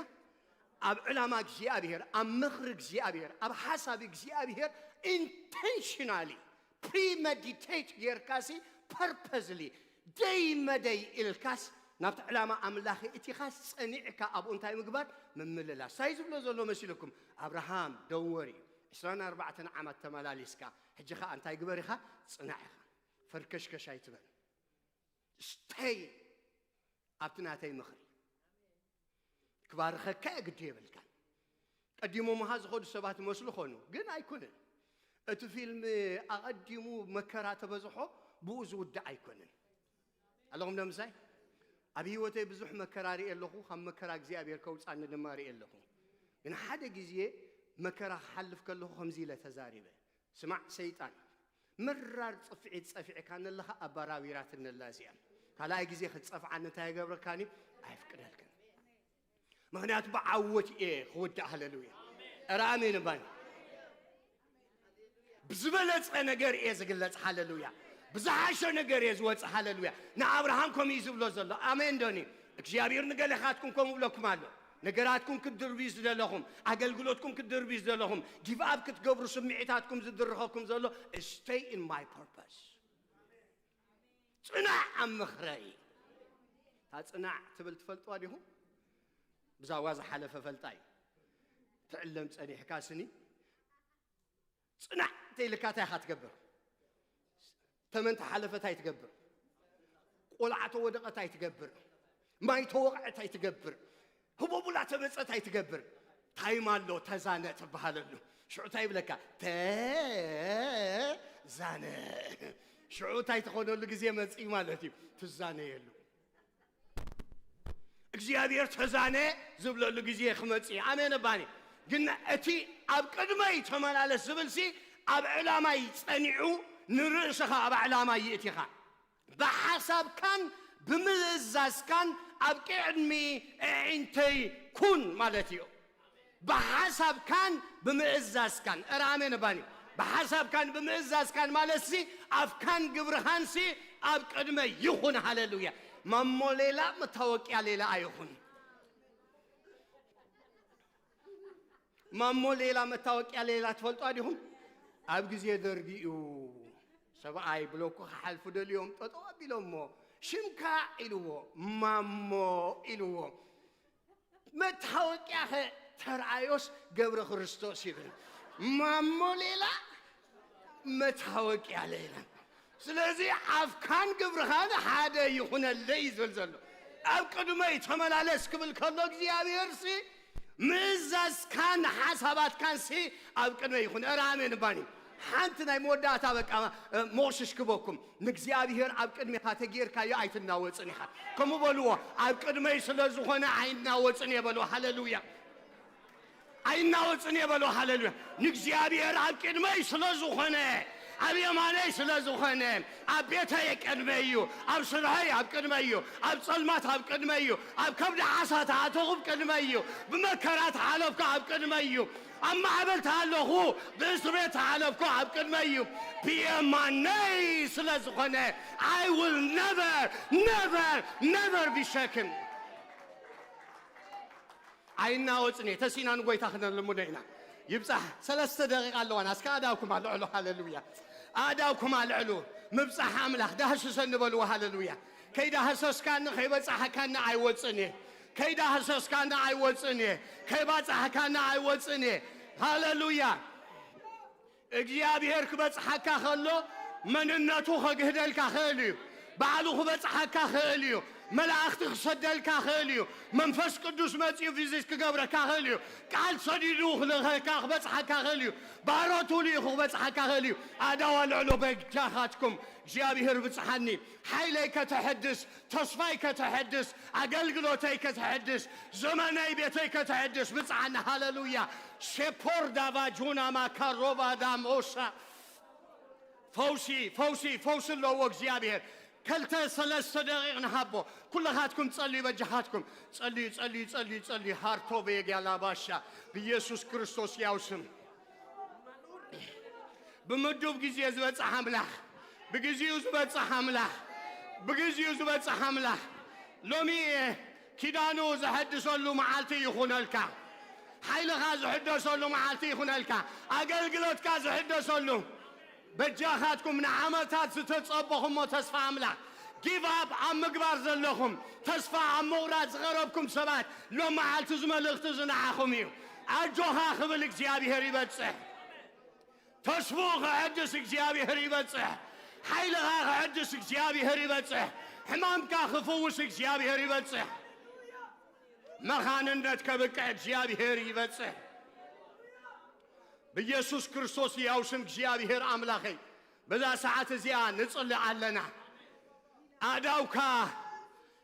ኣብ ዕላማ እግዚኣብሔር፣ ኣብ ምኽሪ እግዚኣብሔር፣ ኣብ ሓሳብ እግዚኣብሔር ኢንቴንሽናሊ ፕሪመዲቴት ጌርካሲ ፐርፐዝሊ ደይ መደይ ኢልካስ ናብቲ ዕላማ ኣምላኽ የእቲኻ ጸኒዕካ ኣብኡ እንታይ ምግባር? ምምልላስ። እንታይ ዝብሎ ዘሎ መሲልኩም? ኣብርሃም ደወሪ ዕስራን ኣርባዕተን ዓመት ተመላሊስካ፣ ሕጂ ኸኣ እንታይ ግበር ኢኻ? ጽናዕ ኢኻ። ፈርከሽከሽ ኣይትበል። ስተይ ኣብቲ ናተይ ምኽሪ። ክባርኸካ እየ ግዲ የብልካን። ቀዲሞምኻ ዝኸዱ ሰባት መስሉ ኾኑ፣ ግን ኣይኮነን። እቲ ፊልም ኣቐዲሙ መከራ ተበዝሖ ብኡ ዝውዳእ ኣይኮነን። ኣለኹም ዶ ምሳይ? ኣብ ህይወተይ ብዙሕ መከራ ርእየ ኣለኹ፣ ካብ መከራ እግዚኣብሔር ከውጻኒ ድማ ርእየ ኣለኹ። ግን ሓደ ግዜ መከራ ክሓልፍ ከለኹ ከምዚ ኢለ ተዛሪበ። ስማዕ ሰይጣን፣ መራር ጽፍዒት ጸፊዕካኒ ኣለኻ፣ ኣብ ባራዊራት እነላ እዚኣ። ካልኣይ ግዜ ክትጸፍዓኒ እንታይ ይገብረካኒ? ኣይፍቅደልክን። ምኽንያቱ ብዓወት እየ ክውዳእ። ሃሌሉያ። ኧረ ኣሜን እባኒ። ብዝበለጸ ነገር እየ ዝግለጽ። ሃሌሉያ። ብዝሓሸ ነገር እየ ዝወጽእ። ሃሌሉያ። ንኣብርሃም ከምኡ እዩ ዝብሎ ዘሎ። ኣሜን ዶኒ? እግዚኣብሔር ንገለኻትኩም ከምኡ ብለኩም ኣሎ። ነገራትኩም ክትድርብዩ ዝደለኹም፣ ኣገልግሎትኩም ክትድርብዩ ዝደለኹም፣ ጊቭ ኣፕ ክትገብሩ ስምዒታትኩም ዝድርኸኩም ዘሎ፣ stay in my purpose። ጽናዕ ኣብ ምኽረይ። እታ ጽናዕ ትብል ትፈልጥዋ ዲኹም? ብዛዕባ ዝሓለፈ ፈልጣ እዩ። ትዕለም ጸኒሕካ ስኒ ጽናዕ እንተኢልካ እንታይ ኢኻ ትገብር? ተመን ተሓለፈ እንታይ ትገብር? ቆልዓ ተወደቐ እንታይ ትገብር? ማይ ተወቕዐ እንታይ ትገብር? ህቦቡላ ተመጸ እንታይ ትገብር? ታይም ኣሎ ተዛነ ትበሃለሉ። ሽዑ እንታይ ይብለካ? ተዛነ። ሽዑ እንታይ ትኾነሉ ግዜ መጽኢ ማለት እዩ። ትዛነየሉ። እግዚኣብሔር ተዛነ ዝብለሉ ግዜ ክመጽእ እዩ። ኣሜን እባኒ። ግን እቲ ኣብ ቅድመይ ተመላለስ ዝብልሲ ኣብ ዕላማይ ጸኒዑ ንርእስኻ ኣብ ዕላማይ ይእቲኻ። ብሓሳብካን ብምእዛዝካን ኣብ ቅድሚ ኣዒንተይ ኩን ማለት እዩ። ብሓሳብካን ብምእዛዝካን፣ ኧረ ኣሜን እባኒ። ብሓሳብካን ብምእዛዝካን ማለትሲ ኣፍካን ግብርኻንሲ ኣብ ቅድመ ይኹን። ሃሌሉያ። ማሞ ሌላ መታወቂያ ሌላ ኣይኹን። ማሞ ሌላ መታወቂያ ሌላ ትፈልጡ ዲኹም? ኣብ ግዜ ደርጊ እዩ ሰብኣይ ብሎኩ ክሓልፉ ደልዮም ጠጠው ኣቢሎሞ ሽምካ ኢልዎ ማሞ ኢልዎ። መታወቂያኸ ተርኣዮስ ገብረ ክርስቶስ ይብል። ማሞ ሌላ መታወቂያ ሌላ። ስለዚ ኣፍካን ግብርኻን ሓደ ይኹነለይ እዩ ዝብል ዘሎ። ኣብ ቅድመይ ተመላለስ ክብል ከሎ እግዚኣብሔርሲ ምእዛዝካን ሓሳባትካንሲ ኣብ ቅድመይ ይኹን። ኧረ ኣሜን እባኒ። ሓንቲ ናይ መወዳእታ በቃ ሞሽሽ ክበኩም። ንእግዚኣብሔር ኣብ ቅድሜኻ ተጌርካዮ ኣይትናወጽን ኢኻ። ከምኡ በልዎ፣ ኣብ ቅድመይ ስለ ዝኾነ ኣይናወጽን እየ በልዎ። ሃሌሉያ። ኣይናወጽን እየ በልዎ። ሃሌሉያ። ንእግዚኣብሔር ኣብ ቅድመይ ስለ ዝኾነ፣ ኣብ የማነይ ስለ ዝኾነ፣ ኣብ ቤተይ ቅድመይ እዩ፣ ኣብ ስርሐይ ኣብ ቅድመይ እዩ፣ ኣብ ጸልማት ኣብ ቅድመይ እዩ፣ ኣብ ከብዲ ዓሳ ተኣተኹ ኣብ ቅድመይ እዩ፣ ብመከራ ተሓለፍኩ ኣብ ቅድመይ እዩ። ኣብ ማዕበል ተሃለኹ፣ ብእስር ቤት ተሃለፍኩ፣ ኣብ ቅድመይ እዩ። ብየማነይ ስለ ዝኾነ፣ I will never, never, never be shaken። ኣይናወጽን እየ። ተሲእና ንጎይታ ክነልምኖ ኢና። ይብጻሕ። ሰለስተ ደቂቃ ኣለዋና። እስከ ኣእዳውኩም ኣልዕሉ። ሃሌሉያ። ኣእዳውኩም ኣልዕሉ። ምብጻሕ ኣምላኽ ዳህስሰኒ በልዎ። ሃሌሉያ። ከይዳህሰስካኒ ከይበጻሕካኒ ኣይወጽን እየ። ከይዳህሰስካኒ ኣይወጽን እየ። ከይባጻሕካኒ ኣይወጽን እየ። ሃሌሉያ። እግዚኣብሔር ክበጽሓካ ከሎ መንነቱ ከግህደልካ ክእል እዩ። ባዕሉ ክበጽሓካ ክእል እዩ። መላእኽቲ ክሰደልካ ክእል እዩ። መንፈስ ቅዱስ መጺኡ ቪዚት ክገብረካ ክእል እዩ። ቃል ሰዲዱ ክልኸካ ክበጽሓካ ክእል እዩ። ባሮቱ ልኢኹ ክበጽሓካ ክእል እዩ። ኣእዳው ኣልዕሎ በጃኻትኩም እግዚኣብሔር ብጽሓኒ። ሓይለይ ከተሐድስ፣ ተስፋይ ከተሐድስ፣ ኣገልግሎተይ ከተሐድስ፣ ዘመነይ ቤተይ ከተሐድስ ብጽሓኒ። ሃሌሉያ። ሼፖር ዳቫ ጁና ማካሮቫ ዳሞሳ ፈውሲ፣ ፈውሲ፣ ፈውሲ ኣለዎ እግዚኣብሔር። ከልተ ሰለስተ ደቂቕ ንሃቦ። ኩልኻትኩም ጸልዩ፣ በጃኻትኩም። ጸልዩ፣ ጸልዩ፣ ጸልዩ፣ ጸልዩ። ሃርቶ ቤግ ያላባሻ። ብኢየሱስ ክርስቶስ ያው ስም። ብምዱብ ግዜ ዝበጽሕ ኣምላኽ። ብግዚኡ ዝበጽሕ ኣምላኽ። ብግዚኡ ዝበጽሕ ኣምላኽ። ሎሚ ኪዳኑ ዝሐድሰሉ መዓልቲ ይኹነልካ። ሓይልኻ ዝሕደሰሉ መዓልቲ ይኹነልካ። ኣገልግሎትካ ዝሕደሰሉ። በጃኻትኩም ንዓመታት ዝተጸበኹሞ ተስፋ ኣምላኽ ጊቭ ኣፕ ኣብ ምግባር ዘለኹም፣ ተስፋ ኣብ ምቑራጽ ዝቐረብኩም ሰባት፣ ሎም መዓልቲ እዚ መልእኽቲ እዚ ንዓኹም እዩ። ኣጆኻ ክብል እግዚኣብሔር ይበጽሕ። ተስፍኡ ክሕድስ እግዚኣብሔር ይበጽሕ። ሓይልኻ ክሕድስ እግዚኣብሔር ይበጽሕ። ሕማምካ ክፍውስ እግዚኣብሔር ይበጽሕ። መኻንነት ከብቅዕ እግዚኣብሔር ይበጽሕ። ብኢየሱስ ክርስቶስ ሕያው ስም እግዚኣብሔር ኣምላኸይ፣ በዛ ሰዓት እዚኣ ንጽሊ ኣለና። ኣእዳውካ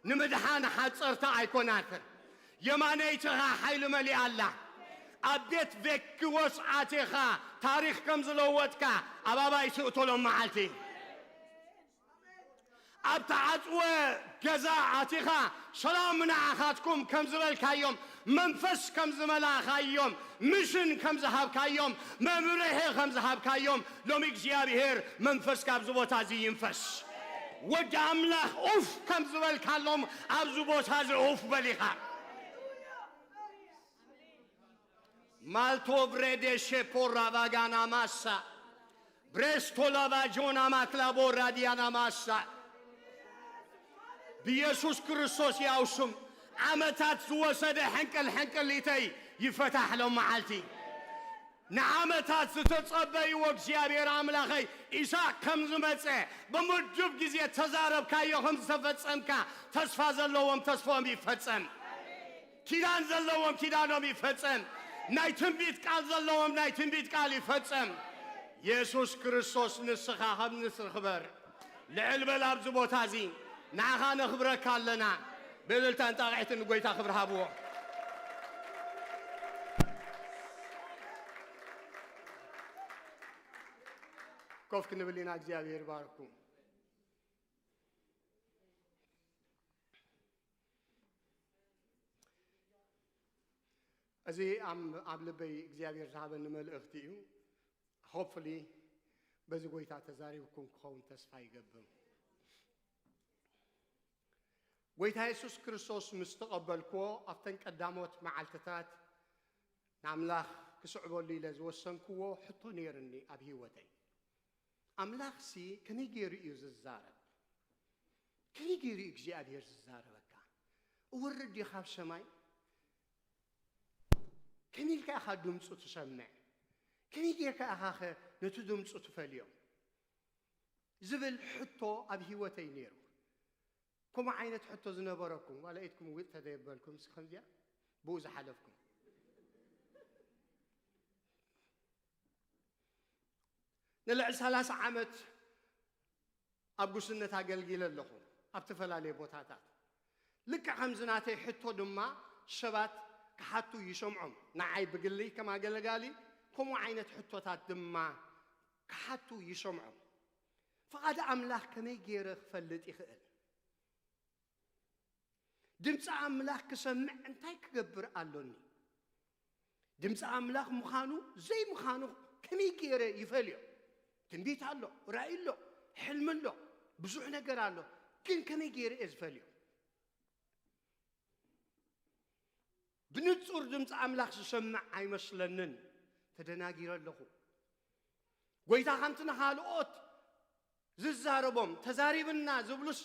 ንምድሓን ሓጸርቲ ኣይኮናትን። የማነይትኻ ሓይሊ መሊኣ ኣላ። ኣብ ቤት ቬክዎስ ኣቲኻ ታሪኽ ከም ዝለወጥካ ኣብ ኣባይቲ እቶ ሎም መዓልቲ። ኣብ ተዓጽወ ገዛ ኣቲኻ ሰላም ንዓኻትኩም ከም ዝበልካዮም፣ መንፈስ ከም ዝመላእኻዮም፣ ምሽን ከም ዝሃብካዮም፣ መምርሒ ከም ዝሃብካዮም፣ ሎሚ እግዚኣብሔር መንፈስ ካብዚ ቦታ እዚ ይንፈስ። ወዲ ኣምላኽ ኡፍ ከም ዝበልካሎም ኣብዚ ቦታ እዚ ኡፍ በሊኻ። ማልቶ ብሬዴ ሼፖራ ቫጋና ማሳ ብሬስቶ ላቫጆና ማክላቦ ራዲያና ማሳ ብኢየሱስ ክርስቶስ ያው ስም ዓመታት ዝወሰደ ሕንቅል ሕንቅሊተይ ይፈታሕ ሎም መዓልቲ። ንዓመታት ዝተጸበይዎ እግዚኣብሔር ኣምላኸይ ኢሳቅ ከም ዝመጸ ብምዱብ ግዜ ተዛረብካዮ ከም ዝተፈጸምካ ተስፋ ዘለዎም ተስፎም ይፈጸም። ኪዳን ዘለዎም ኪዳኖም ይፈጸም። ናይ ትንቢት ቃል ዘለዎም ናይ ትንቢት ቃል ይፈጸም። የሱስ ክርስቶስ ንስኻ ከም ንስኽበር ልዕል በል ኣብዚ ቦታ እዚ ንዓኻ ነኽብረካ ኣለና። ብእልልታን ጣቕዒትን ንጎይታ ክብሪ ሃብዎ። ኮፍ ክንብል ኢና። እግዚኣብሔር ይባርኩም። እዚ ኣብ ልበይ እግዚኣብሔር ዝሃበኒ መልእኽቲ እዩ። ሆፕፉሊ በዚ ጎይታ ተዛሪብኩም ክኸውን ተስፋ ይገብር። ጎይታ የሱስ ክርስቶስ ምስ ተቐበልክዎ ኣብተን ቀዳሞት መዓልትታት ንኣምላኽ ክስዕበሉ ኢለ ዝወሰንክዎ ሕቶ ነይርኒ ኣብ ህይወተይ። ኣምላኽሲ ከመይ ገይሩ እዩ ዝዛረብ? ከመይ ገይሩ እዩ እግዚኣብሔር ዝዛረበካ? እወርድ ድዩ ካብ ሰማይ? ከመይ ኢልካ ኢኻ ድምፁ ትሰምዕ? ከመይ ጌርካ ኢኻ ኸ ነቲ ድምፁ ትፈልዮ? ዝብል ሕቶ ኣብ ህይወተይ ነይሩ። ከምኡ ዓይነት ሕቶ ዝነበረኩም ዋላ ኢድኩም ውጥ ተዘየበልኩም እስኪ ከምዚኣ ብኡ ዝሓለፍኩም ንልዕሊ ሰላሳ ዓመት ኣብ ጉስነት ኣገልጊለ ኣለኹ ኣብ ተፈላለየ ቦታታት። ልክዕ ከምዚ ናተይ ሕቶ ድማ ሰባት ክሓቱ ይሰምዖም። ንዓይ ብግሊ ከም ኣገልጋሊ ከምኡ ዓይነት ሕቶታት ድማ ክሓቱ ይሰምዖም። ፍቓድ ኣምላኽ ከመይ ገይረ ክፈልጥ ይኽእል? ድምፂ ኣምላኽ ክሰምዕ እንታይ ክገብር ኣሎኒ? ድምፂ ኣምላኽ ምዃኑ ዘይምዃኑ ከመይ ገይረ ይፈልዮ? ትንቢት ኣሎ፣ ራእይ ኣሎ፣ ሕልሚ ኣሎ፣ ብዙሕ ነገር ኣሎ። ግን ከመይ ገይረ እየ ዝፈልዮ? ብንጹር ድምፂ ኣምላኽ ዝሰምዕ ኣይመስለንን። ተደናጊረ ኣለኹ። ጎይታ ከምቲ ንኻልኦት ዝዛረቦም ተዛሪብና ዝብሉስ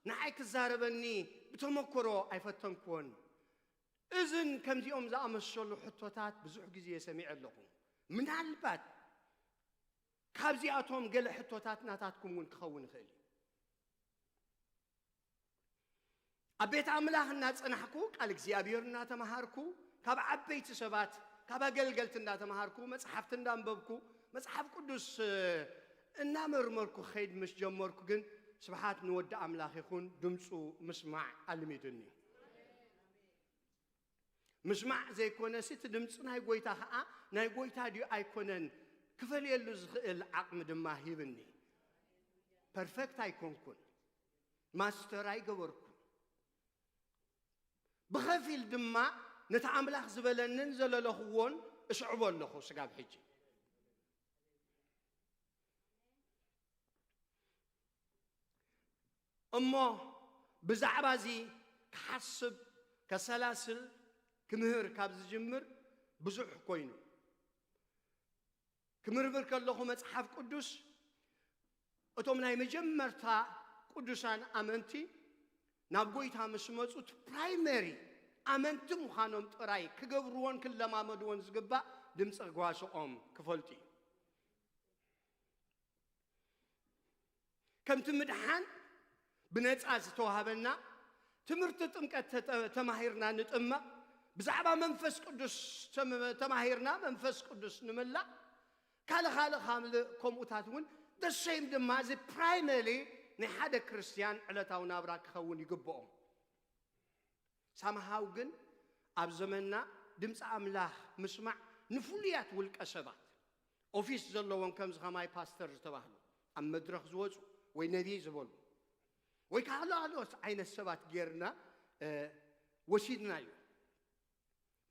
ንዓይ ክዛረበኒ ብተመክሮ ኣይፈተንክዎን። እዝን ከምዚኦም ዝኣመሰሉ ሕቶታት ብዙሕ ግዜ ሰሚዐ ኣለኹ። ምናልባት ካብዚኣቶም ገለ ሕቶታት ናታትኩም እውን ክኸውን ይኽእል እዩ። ኣብ ቤት ኣምላኽ እናጸናሕኩ ቃል እግዚኣብሔር እናተምሃርኩ ካብ ዓበይቲ ሰባት ካብ ኣገልገልቲ እናተምሃርኩ መጽሓፍቲ እንዳንበብኩ መጽሓፍ ቅዱስ እናመርመርኩ ክኸይድ ምስ ጀመርኩ ግን ስብሓት ንወዲ ኣምላኽ ይኹን ድምፁ ምስማዕ ኣልሚዱኒ። ምስማዕ ዘይኮነሲ እቲ ድምፂ ናይ ጎይታ ኸዓ ናይ ጎይታ ድዩ ኣይኮነን ክፈልየሉ ዝኽእል ዓቕሚ ድማ ሂብኒ። ፐርፌክት ኣይኮንኩን፣ ማስተር ኣይገበርኩን። ብኸፊል ድማ ነቲ ኣምላኽ ዝበለንን ዘለለኽዎን እሽዕቦ ኣለኹ ስጋብ ሕጂ። እሞ ብዛዕባ እዚ ክሓስብ፣ ከሰላስል፣ ክምህር ካብ ዝጅምር ብዙሕ ኮይኑ። ክምርምር ከለኹ መጽሓፍ ቅዱስ እቶም ናይ መጀመርታ ቅዱሳን ኣመንቲ ናብ ጎይታ ምስ መጹ እቲ ፕራይመሪ ኣመንቲ ምዃኖም ጥራይ ክገብርዎን ክለማመድዎን ዝግባእ ድምፂ ጓስኦም ክፈልጡ እዩ። ከምቲ ምድሓን ብነጻ ዝተዋህበና ትምህርቲ ጥምቀት ተተ- ተማሂርና ንጥመቕ፣ ብዛዕባ መንፈስ ቅዱስ ተም- ተማሂርና መንፈስ ቅዱስ ንምላእ፣ ካልእ ካልእ ካልእ ከምኡታት እውን ደሰይም ድማ እዚ ፕራይመሪ ናይ ሓደ ክርስትያን ዕለታዊ ናብራ ክኸውን ይግብኦም። ሳምሃው ግን ኣብ ዘመንና ድምፂ ኣምላኽ ምስማዕ ንፍሉያት ውልቀ ሰባት፣ ኦፊስ ዘለዎም፣ ከምዚ ከማይ ፓስተር ዝተባህሉ፣ ኣብ መድረኽ ዝወፁ ወይ ነቢይ ዝበሉ ወይ ካልኦት ዓይነት ሰባት ጌርና ወሲድናዮ።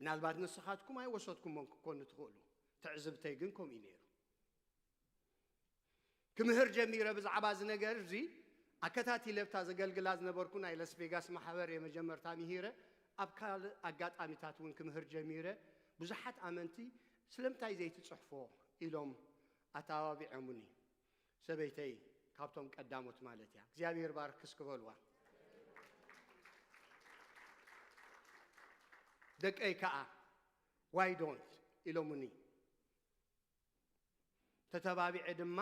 ምናልባት ንስኻትኩም ኣይወሰድኩሞን ክኮኑ ትኽእሉ። ትዕዝብተይ ግን ከምኡ እዩ ነይሩ። ክምህር ጀሚረ ብዛዕባ እዚ ነገር እዚ ኣከታቲለ ብታ ዘገልግላ ዝነበርኩ ናይ ለስ ቬጋስ ማሕበር የመጀመርታ ምሂረ። ኣብ ካልእ ኣጋጣሚታት እውን ክምህር ጀሚረ። ብዙሓት ኣመንቲ ስለምንታይ ዘይትፅሕፎ ኢሎም ኣተባቢዖሙኒ። ሰበይተይ ካብቶም ቀዳሞት ማለት እያ። እግዚኣብሔር ባርክስ ክበልዋ። ደቀይ ከዓ ዋይ ዶንት ኢሎሙኒ። ተተባቢዐ ድማ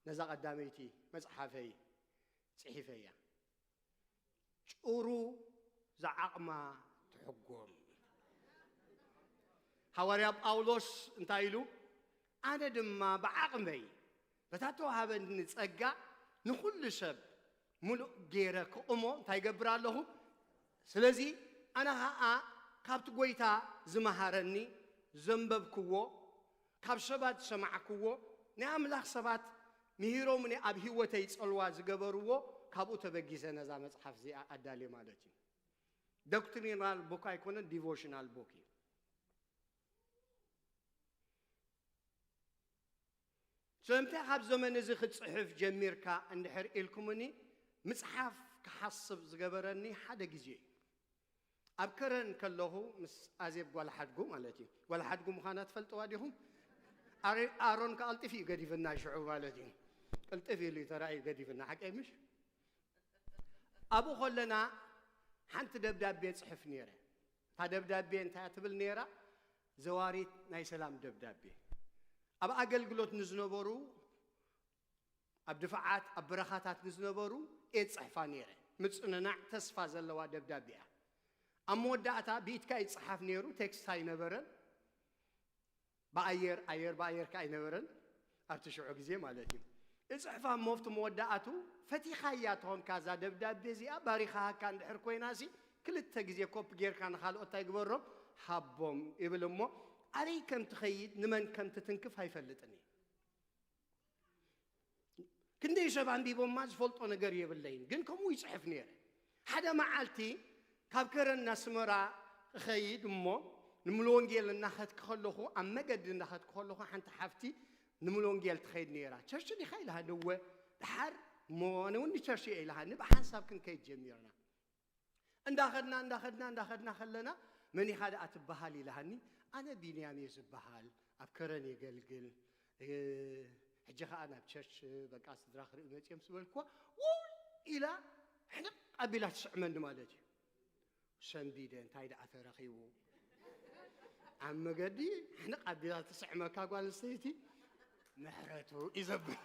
ነዛ ቀዳመይቲ መጽሓፈይ ጽሒፈያ። ጭሩ ዝዓቕማ ትሕጎም። ሃዋርያ ጳውሎስ እንታይ ኢሉ? ኣነ ድማ ብዓቕመይ በታ ተዋሃበኒ ጸጋ ንኹሉ ሰብ ምሉእ ገይረ ክቕሞ እንታይ ይገብር ኣለኹ? ስለዚ ኣነ ኸኣ ካብቲ ጐይታ ዝመሃረኒ ዘንበብክዎ፣ ካብ ሰባት ዝሰማዕክዎ፣ ናይ ኣምላኽ ሰባት ምሂሮምኒ ኣብ ህይወተይ ጸልዋ ዝገበርዎ፣ ካብኡ ተበጊሰ ነዛ መጽሓፍ እዚኣ ኣዳልየ ማለት እዩ። ዶክትሪናል ቡክ ኣይኮነን፣ ዲቮሽናል ቡክ እዩ። ስለምንታይ ካብ ዘመን እዚ ክትጽሕፍ ጀሚርካ እንድሕር ኢልኩምኒ፣ ምጽሓፍ ክሓስብ ዝገበረኒ ሓደ ግዜ እዩ። ኣብ ከረን ከለኹ ምስ ኣዜብ ጓል ሓድጉ ማለት እዩ። ጓል ሓድጉ ምዃና ትፈልጥዋ ዲኹም? ኣረ- ኣሮን ከኣ ቅልጥፍ እዩ ገዲፍና ሽዑ ማለት እዩ። ቅልጥፍ ኢሉ እዩ ተራእዩ ገዲፍና፣ ሓቀይ ምሽ? ኣብኡ ከለና ሓንቲ ደብዳቤ ጽሕፍ ነይረ። እታ ደብዳቤ እንታይ እያ ትብል ነይራ? ዘዋሪት ናይ ሰላም ደብዳቤ። ኣብ ኣገልግሎት ንዝነበሩ፣ ኣብ ድፋዓት፣ ኣብ በረኻታት ንዝነበሩ እየ ዝጽሕፋ ነይረ። ምጽንናዕ፣ ተስፋ ዘለዋ ደብዳቤ እያ። ኣብ መወዳእታ ብኢድካ ይጽሓፍ ነይሩ፣ ቴክስት ኣይነበረን። ብኣየር፣ ኣየር ብኣየር ከኣ ኣይነበረን ኣብቲ ሽዑ ግዜ ማለት እዩ። እጽሕፋ እሞ ኣብቲ መወዳእቱ ፈቲኻያ ተኾንካ እዛ ደብዳቤ እዚኣ ባሪኻሃካ እንድሕር ኮይናሲ ክልተ ግዜ ኮፕ ጌርካ ንኻልኦት እንታይ ግበሮም ሃቦም ይብል እሞ ኣበይ ከም ትኸይድ ንመን ከም ትትንክፍ ኣይፈልጥን እየ። ክንደይ ሰብ ኣንቢቦማ ዝፈልጦ ነገር የብለይን፣ ግን ከምኡ ይጽሕፍ ነይረ። ሓደ መዓልቲ ካብ ከረን ኣስመራ እኸይድ እሞ ንምሉ ወንጌል እናኸድኩ ከለኹ፣ ኣብ መገዲ እናኸድኩ ከለኹ ሓንቲ ሓፍቲ ንምሉ ወንጌል ትኸይድ ነይራ። ቸርች ዲኻ ኢላሃኒ፣ እወ። ደሓር እሞ ኣነ እውን ንቸርች እየ ኢላሃኒ፣ ብሓንሳብ ክንከይድ ጀሚርና። እንዳኸድና እንዳኸድና እንዳኸድና ከለና መን ኢኻ ደኣ ትበሃል ኢላሃኒ። ኣነ ቢንያም እየ ዝበሃል፣ ኣብ ከረን የገልግል። እ፣ ሕጂ ኸኣ ናብ ቸርች በቃ ስድራ ክርኢ መጽዮም ዝበልክዋ፣ ውይ ኢላ ሕንቕ ኣቢላ ትስዕመኒ ማለት እዩ። ሰንቢደ እንታይ ደኣ ተረኺቡ ኣብ መገዲ ሕንቕ ኣቢላ ትስዕመካ ጓል ኣንስተይቲ ምሕረቱ እዩ ዘብል።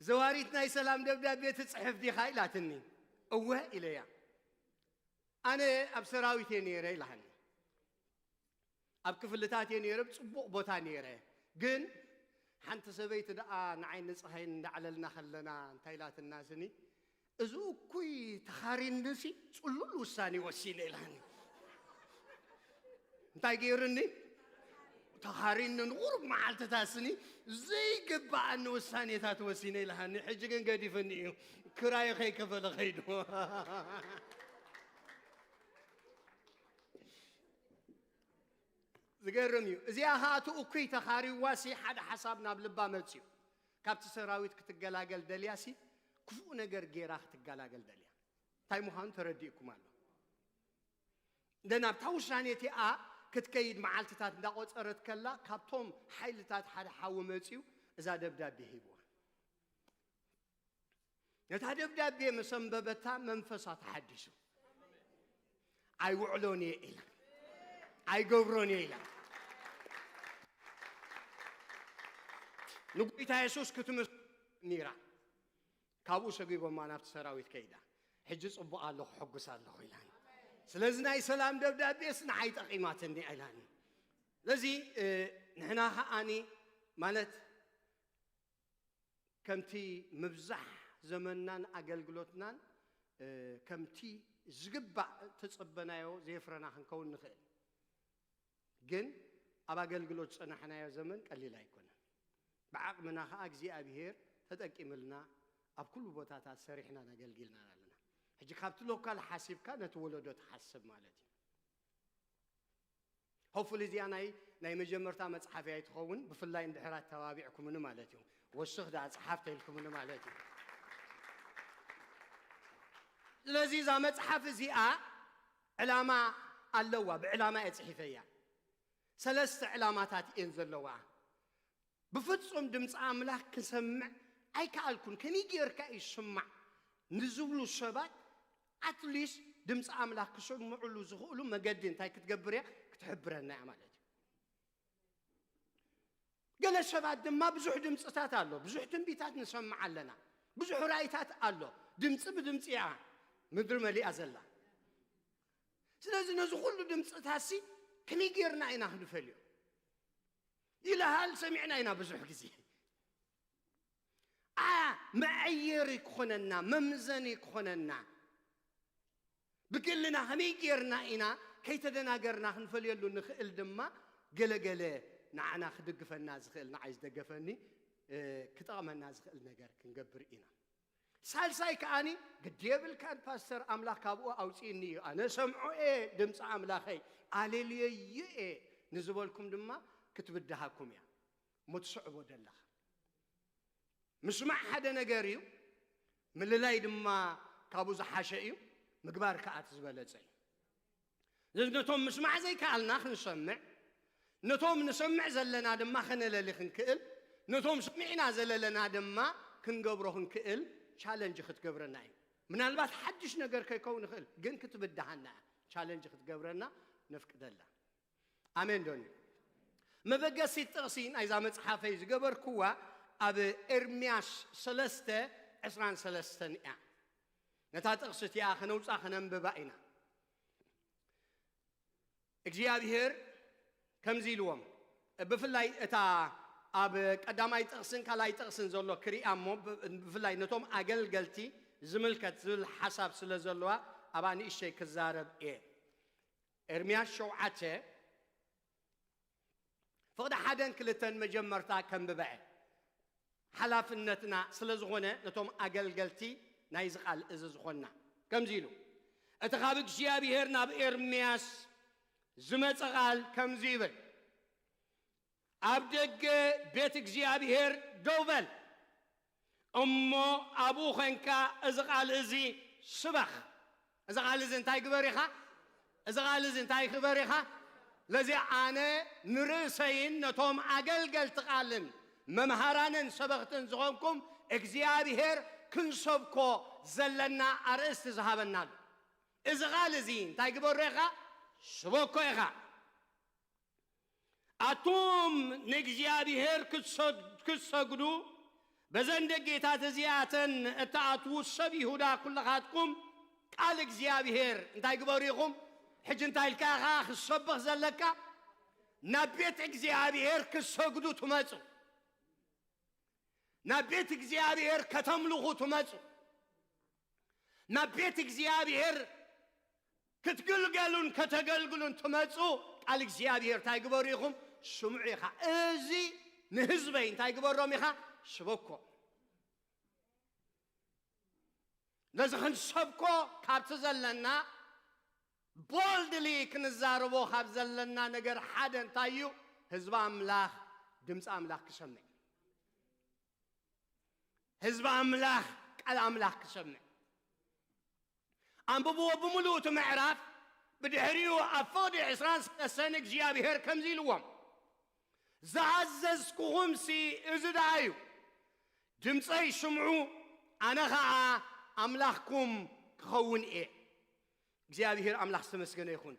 ዘዋሪት ናይ ሰላም ደብዳቤ ትጽሕፍ ዲኻ ኢላትኒ። እወ ኢለያ። ኣነ ኣብ ሰራዊት እየ ነይረ ኢላሃኒ። ኣብ ክፍልታት እየ ነይረ፣ ኣብ ጽቡቕ ቦታ ነይረ። ግን ሓንቲ ሰበይቲ ደኣ ንዓይ ንጽሃይን እንዳዕለልና ከለና እንታይ ኢላትና ስኒ፣ እዚ እኩይ ተኻሪንሲ ጽሉል ውሳኔ ወሲነ ኢላኒ። እንታይ ገይሩኒ? ተኻሪኒ። ንቑሩብ መዓልትታት ስኒ ዘይግባኣኒ ውሳኔታት ወሲነ ኢልሃኒ። ሕጂ ግን ገዲፍኒ እዩ። ክራዩ ከይከፈለ ከይዱ። ዝገርም እዩ። እዚኣ ኸኣ እቲ እኩይ ተኻሪዋሲ ሓደ ሓሳብ ናብ ልባ መጽዩ። ካብቲ ሰራዊት ክትገላገል ደልያሲ ክፉእ ነገር ጌራ ክትገላገል ደልያ። እንታይ ምዃኑ ተረዲእኩም ኣሎ። እንደ ናብታ ውሳኔ እቲኣ ክትከይድ መዓልትታት እንዳቆጸረት ከላ፣ ካብቶም ሓይልታት ሓደ ሓዊ መጺኡ እዛ ደብዳቤ ሂብዋ። ነታ ደብዳቤ ምስ ኣንበበታ መንፈሳ ተሓዲሱ። "ኣይውዕሎን እየ" ኢላ፣ "ኣይገብሮን እየ" ኢላ። ንጎይታ የሱስ ክትምስ ኒራ። ካብኡ ሰጒጎማ ናብቲ ሰራዊት ከይዳ፣ "ሕጂ ጽቡቕ ኣለኹ፣ ሕጉስ ኣለኹ" ኢላኒ። ስለዚ ናይ ሰላም ደብዳቤስ ንዓይ ጠቒማትኒ ኢላኒ። ስለዚ፣ እ፣ ንሕና ከኣኒ ማለት ከምቲ ምብዛሕ ዘመንናን ኣገልግሎትናን፣ እ፣ ከምቲ ዝግባእ እተጸበናዮ ዘየፍረና ክንከውን ንኽእል። ግን ኣብ ኣገልግሎት ዝጸናሕናዮ ዘመን ቀሊል ኣይኮነን። ብዓቕምና ከኣ እግዚኣብሄር ተጠቂምልና ኣብ ኩሉ ቦታታት ሰሪሕናን ኣገልጊልናን ኣለና። ሕጂ ካብቲ ሎካል ሓሲብካ ነቲ ወለዶ ትሓስብ ማለት እዩ። ሆፕፉሊ እዚኣ ናይ፣ ናይ መጀመርታ መጽሓፍ ኣይትኸውን፣ ብፍላይ እንድሕር ኣተባቢዕኩምኒ ማለት እዩ። ወስኽ ደኣ ጸሓፍ ተኢልኩምኒ ማለት እዩ። ስለዚ እዛ መጽሓፍ እዚኣ ዕላማ ኣለዋ፣ ብዕላማ እየ ጽሒፈያ። ሰለስተ ዕላማታት እየን ዘለዋ። ብፍጹም ድምፂ ኣምላኽ ክሰምዕ ኣይከኣልኩን። ከመይ ጌርካ እዩ ዝስማዕ ንዝብሉ ሰባት፣ ኣትሊስት ድምፂ ኣምላኽ ክሰምዕሉ ዝኽእሉ መገዲ እንታይ ክትገብር እያ? ክትሕብረና እያ ማለት እዩ። ገለ ሰባት ድማ ብዙሕ ድምፅታት ኣሎ፣ ብዙሕ ትንቢታት ንሰምዕ ኣለና፣ ብዙሕ ራእይታት ኣሎ። ድምፂ ብድምፂ እያ ምድሪ መሊኣ ዘላ። ስለዚ ነዚ ኩሉ ድምፅታትሲ ከመይ ጌርና ኢና ክንፈልዮ? ይልሃል ሰሚዕና ኢና ብዙሕ ግዜ። ኣ፣ መዐየሪ ክኾነና፣ መምዘኒ ክኾነና፣ ብግልና ከመይ ጌርና ኢና ከይተደናገርና ክንፈልየሉ ንኽእል ድማ፣ ገለገለ ንዓና ክድግፈና ዝኽእል፣ ንዓይ ዝደገፈኒ፣ እ፣ ክጠቕመና ዝኽእል ነገር ክንገብር ኢና። ሳልሳይ ከኣኒ፣ ግዲ የብልካን ፓስተር፣ ኣምላኽ ካብኡ ኣውፅእኒ እዩ፣ ኣነ ሰምዖ እየ ድምፂ ኣምላኸይ፣ ኣለልየዩ እየ ንዝበልኩም ድማ ክትብድሃኩም እያ። እሞ ትስዕቦ ደለኻ። ምስማዕ ሓደ ነገር እዩ፣ ምልላይ ድማ ካብኡ ዝሓሸ እዩ፣ ምግባር ከኣ እቲ ዝበለጸ እዩ። ስለዚ ነቶም ምስማዕ ዘይከኣልና ክንሰምዕ፣ ነቶም ንሰምዕ ዘለና ድማ ከነለሊ ክንክእል፣ ነቶም ሰሚዕና ዘለለና ድማ ክንገብሮ ክንክእል ቻለንጅ ክትገብረና እዩ። ምናልባት ሓድሽ ነገር ከይከውን ይኽእል፣ ግን ክትብድሃና እያ። ቻለንጅ ክትገብረና ነፍቅደላ። ኣሜን ዶኒ? መበገሲት ጥቕሲ ናይዛ መጽሓፈይ ዝገበርክዋ ኣብ ኤርምያስ ሰለስተ ዕስራን ሰለስተን እያ። ነታ ጥቕሲ እቲኣ ከነውጻ ከነንብባ ኢና። እግዚኣብሄር ከምዚ ኢልዎም፣ ብፍላይ እታ ኣብ ቀዳማይ ጥቕስን ካልኣይ ጥቕስን ዘሎ ክሪኣ እሞ፣ ብ-፣ ብፍላይ ነቶም ኣገልገልቲ ዝምልከት ዝብል ሓሳብ ስለ ዘለዋ፣ ኣብኣ ንእሽተይ ክዛረብ እየ። ኤርምያስ ሸውዓተ፣ ፍቕዲ ሓደን ክልተን መጀመርታ ከንብበዐ። ሓላፍነትና ስለ ዝኾነ፣ ነቶም ኣገልገልቲ ናይዚ ቃል እዚ ዝኾንና፣ ከምዚ ኢሉ፣ እቲ ካብ እግዚኣብሄር ናብ ኤርምያስ ዝመጸ ቃል ከምዚ ይብል፣ ኣብ ደገ ቤት እግዚኣብሄር ደው በል፣ እሞ ኣብኡ ኾንካ እዚ ቃል እዚ ስበኽ። እዚ ቃል እዚ እንታይ ግበር ኢኻ? እዚ ቃል እዚ እንታይ ግበር ኢኻ? ለዚ ኣነ ንርእሰይን ነቶም ኣገልገልቲ ቃልን መምሃራንን ሰበኽትን ዝኾንኩም እግዚኣብሄር ክንሰብኮ ዘለና ኣርእስቲ ዝሃበና ኣሎ። እዚ ቃል እዚ እንታይ ግበሮ ኢኻ? ስበኮ ኢኻ። ኣቱም ንእግዚኣብሄር ክትሰ-፣ ክትሰግዱ በዘን ደጌታት እዚኣተን እትኣትዉ ሰብ ይሁዳ ኩልኻትኩም ቃል እግዚኣብሄር እንታይ ግበሩ ኢኹም? ሕጂ እንታይ ኢልካ ኢኻ ክትሰብኽ ዘለካ? ናብ ቤት እግዚኣብሄር ክትሰግዱ ትመጹ። ናብ ቤት እግዚኣብሄር ከተምልኹ ትመጹ። ናብ ቤት እግዚኣብሄር ክትግልገሉን ከተገልግሉን ትመጹ ቃል እግዚኣብሔር እንታይ ግበሩ ኢኹም? ስምዑ ኢኻ። እዚ ንህዝበይ እንታይ ግበሮም ኢኻ? ስበኮ። ነዚ ክንሰብኮ ካብቲ ዘለና፣ ቦልድሊ ክንዛረቦ ካብ ዘለና ነገር ሓደ እንታይ እዩ? ህዝቢ ኣምላኽ ድምፂ ኣምላኽ ክሰምዕ። ህዝቢ ኣምላኽ ቃል ኣምላኽ ክሰምዕ። ኣንብብዎ ብምሉእ እቲ ምዕራፍ። ብድሕሪኡ ኣብ ፍቕዲ ዕስራን ሰለስተን እግዚኣብሔር ከምዚ ኢልዎም፣ ዝኣዘዝኩኹምሲ እዚ ደኣ እዩ፣ ድምፀይ ስምዑ፣ ኣነ ኸዓ ኣምላኽኩም ክኸውን እየ። እግዚኣብሔር ኣምላኽ ዝተመስገነ ይኹን።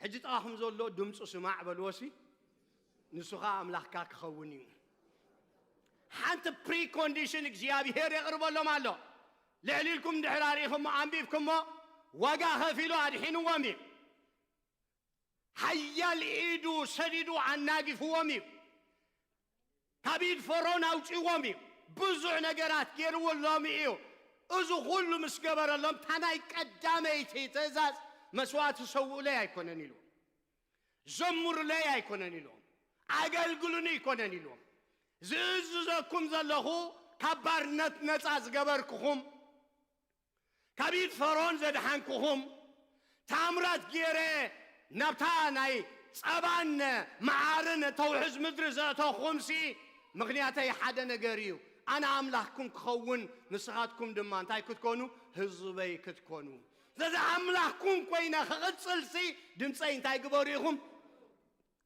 ሕጂ ጥቓኹም ዘሎ ድምፁ ስማዕ በልዎሲ፣ ንሱ ኸዓ ኣምላኽካ ክኸውን እዩ። ሓንቲ ፕሪኮንዲሽን እግዚኣብሔር የቕርበሎም ኣሎ። ልዕሊ ኢልኩም ድሕር ኣርኢኹሞ፣ ኣንቢብኩሞ፣ ዋጋ ኸፊሉ ኣድሒንዎም እዩ። ሓያል ኢዱ ሰዲዱ ኣናጊፍዎም እዩ። ካብ ኢድ ፈርዖን ኣውፂዎም እዩ። ብዙሕ ነገራት ገይርዎሎም እዩ። እዚ ኩሉ ምስ ገበረሎም፣ እታ ናይ ቀዳመይቲ ትእዛዝ፣ መስዋእቲ ሰውኡለይ ኣይኮነን ኢልዎም። ዘምሩለይ ኣይኮነን ኢልዎም። ኣገልግሉኒ ኣይኮነን ኢልዎም። ዝእዝዘኩም ዘለኹ፣ ካብ ባርነት ነፃ ዝገበርኩኹም፣ ካብ ኢድ ፈርዖን ዘድሓንኩኹም፣ ታምራት ገይረ ናብታ ናይ ጸባን መዓርን ተውሕዝ ምድሪ ዘእተኹምሲ፣ ምኽንያተይ ሓደ ነገር እዩ። ኣነ ኣምላኽኩም ክኸውን፣ ንስኻትኩም ድማ እንታይ ክትኮኑ? ህዝበይ ክትኮኑ። ስለዚ ኣምላኽኩም ኮይነ ክቕጽልሲ፣ ድምፀይ እንታይ ግበሩ ኢኹም?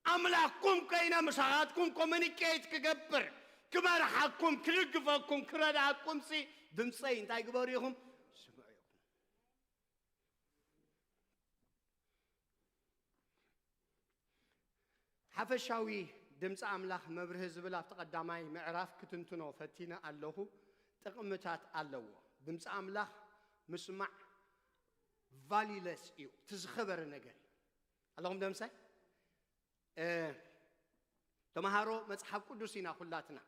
ኣምላኽኩም ኮይነ ምሳኻትኩም ኮሙኒኬት ክገብር፣ ክመርሓኩም፣ ክድግፈኩም፣ ክረድኣኩምሲ፣ ድምፀይ እንታይ ግበሩ ኢኹም? ስምዑ ኢኹም። ሓፈሻዊ ድምፂ ኣምላኽ መብርሂ ዝብል ኣብቲ ቀዳማይ ምዕራፍ ክትንትኖ ፈቲነ ኣለኹ። ጥቕምታት ኣለዎ። ድምፂ ኣምላኽ ምስማዕ ቫልዩለስ እዩ። እቲ ዝኸበረ ነገር እዩ። ኣለኹም ደምሳይ? እ፣ ተምሃሮ መጽሓፍ ቅዱስ ኢና ኩላትና።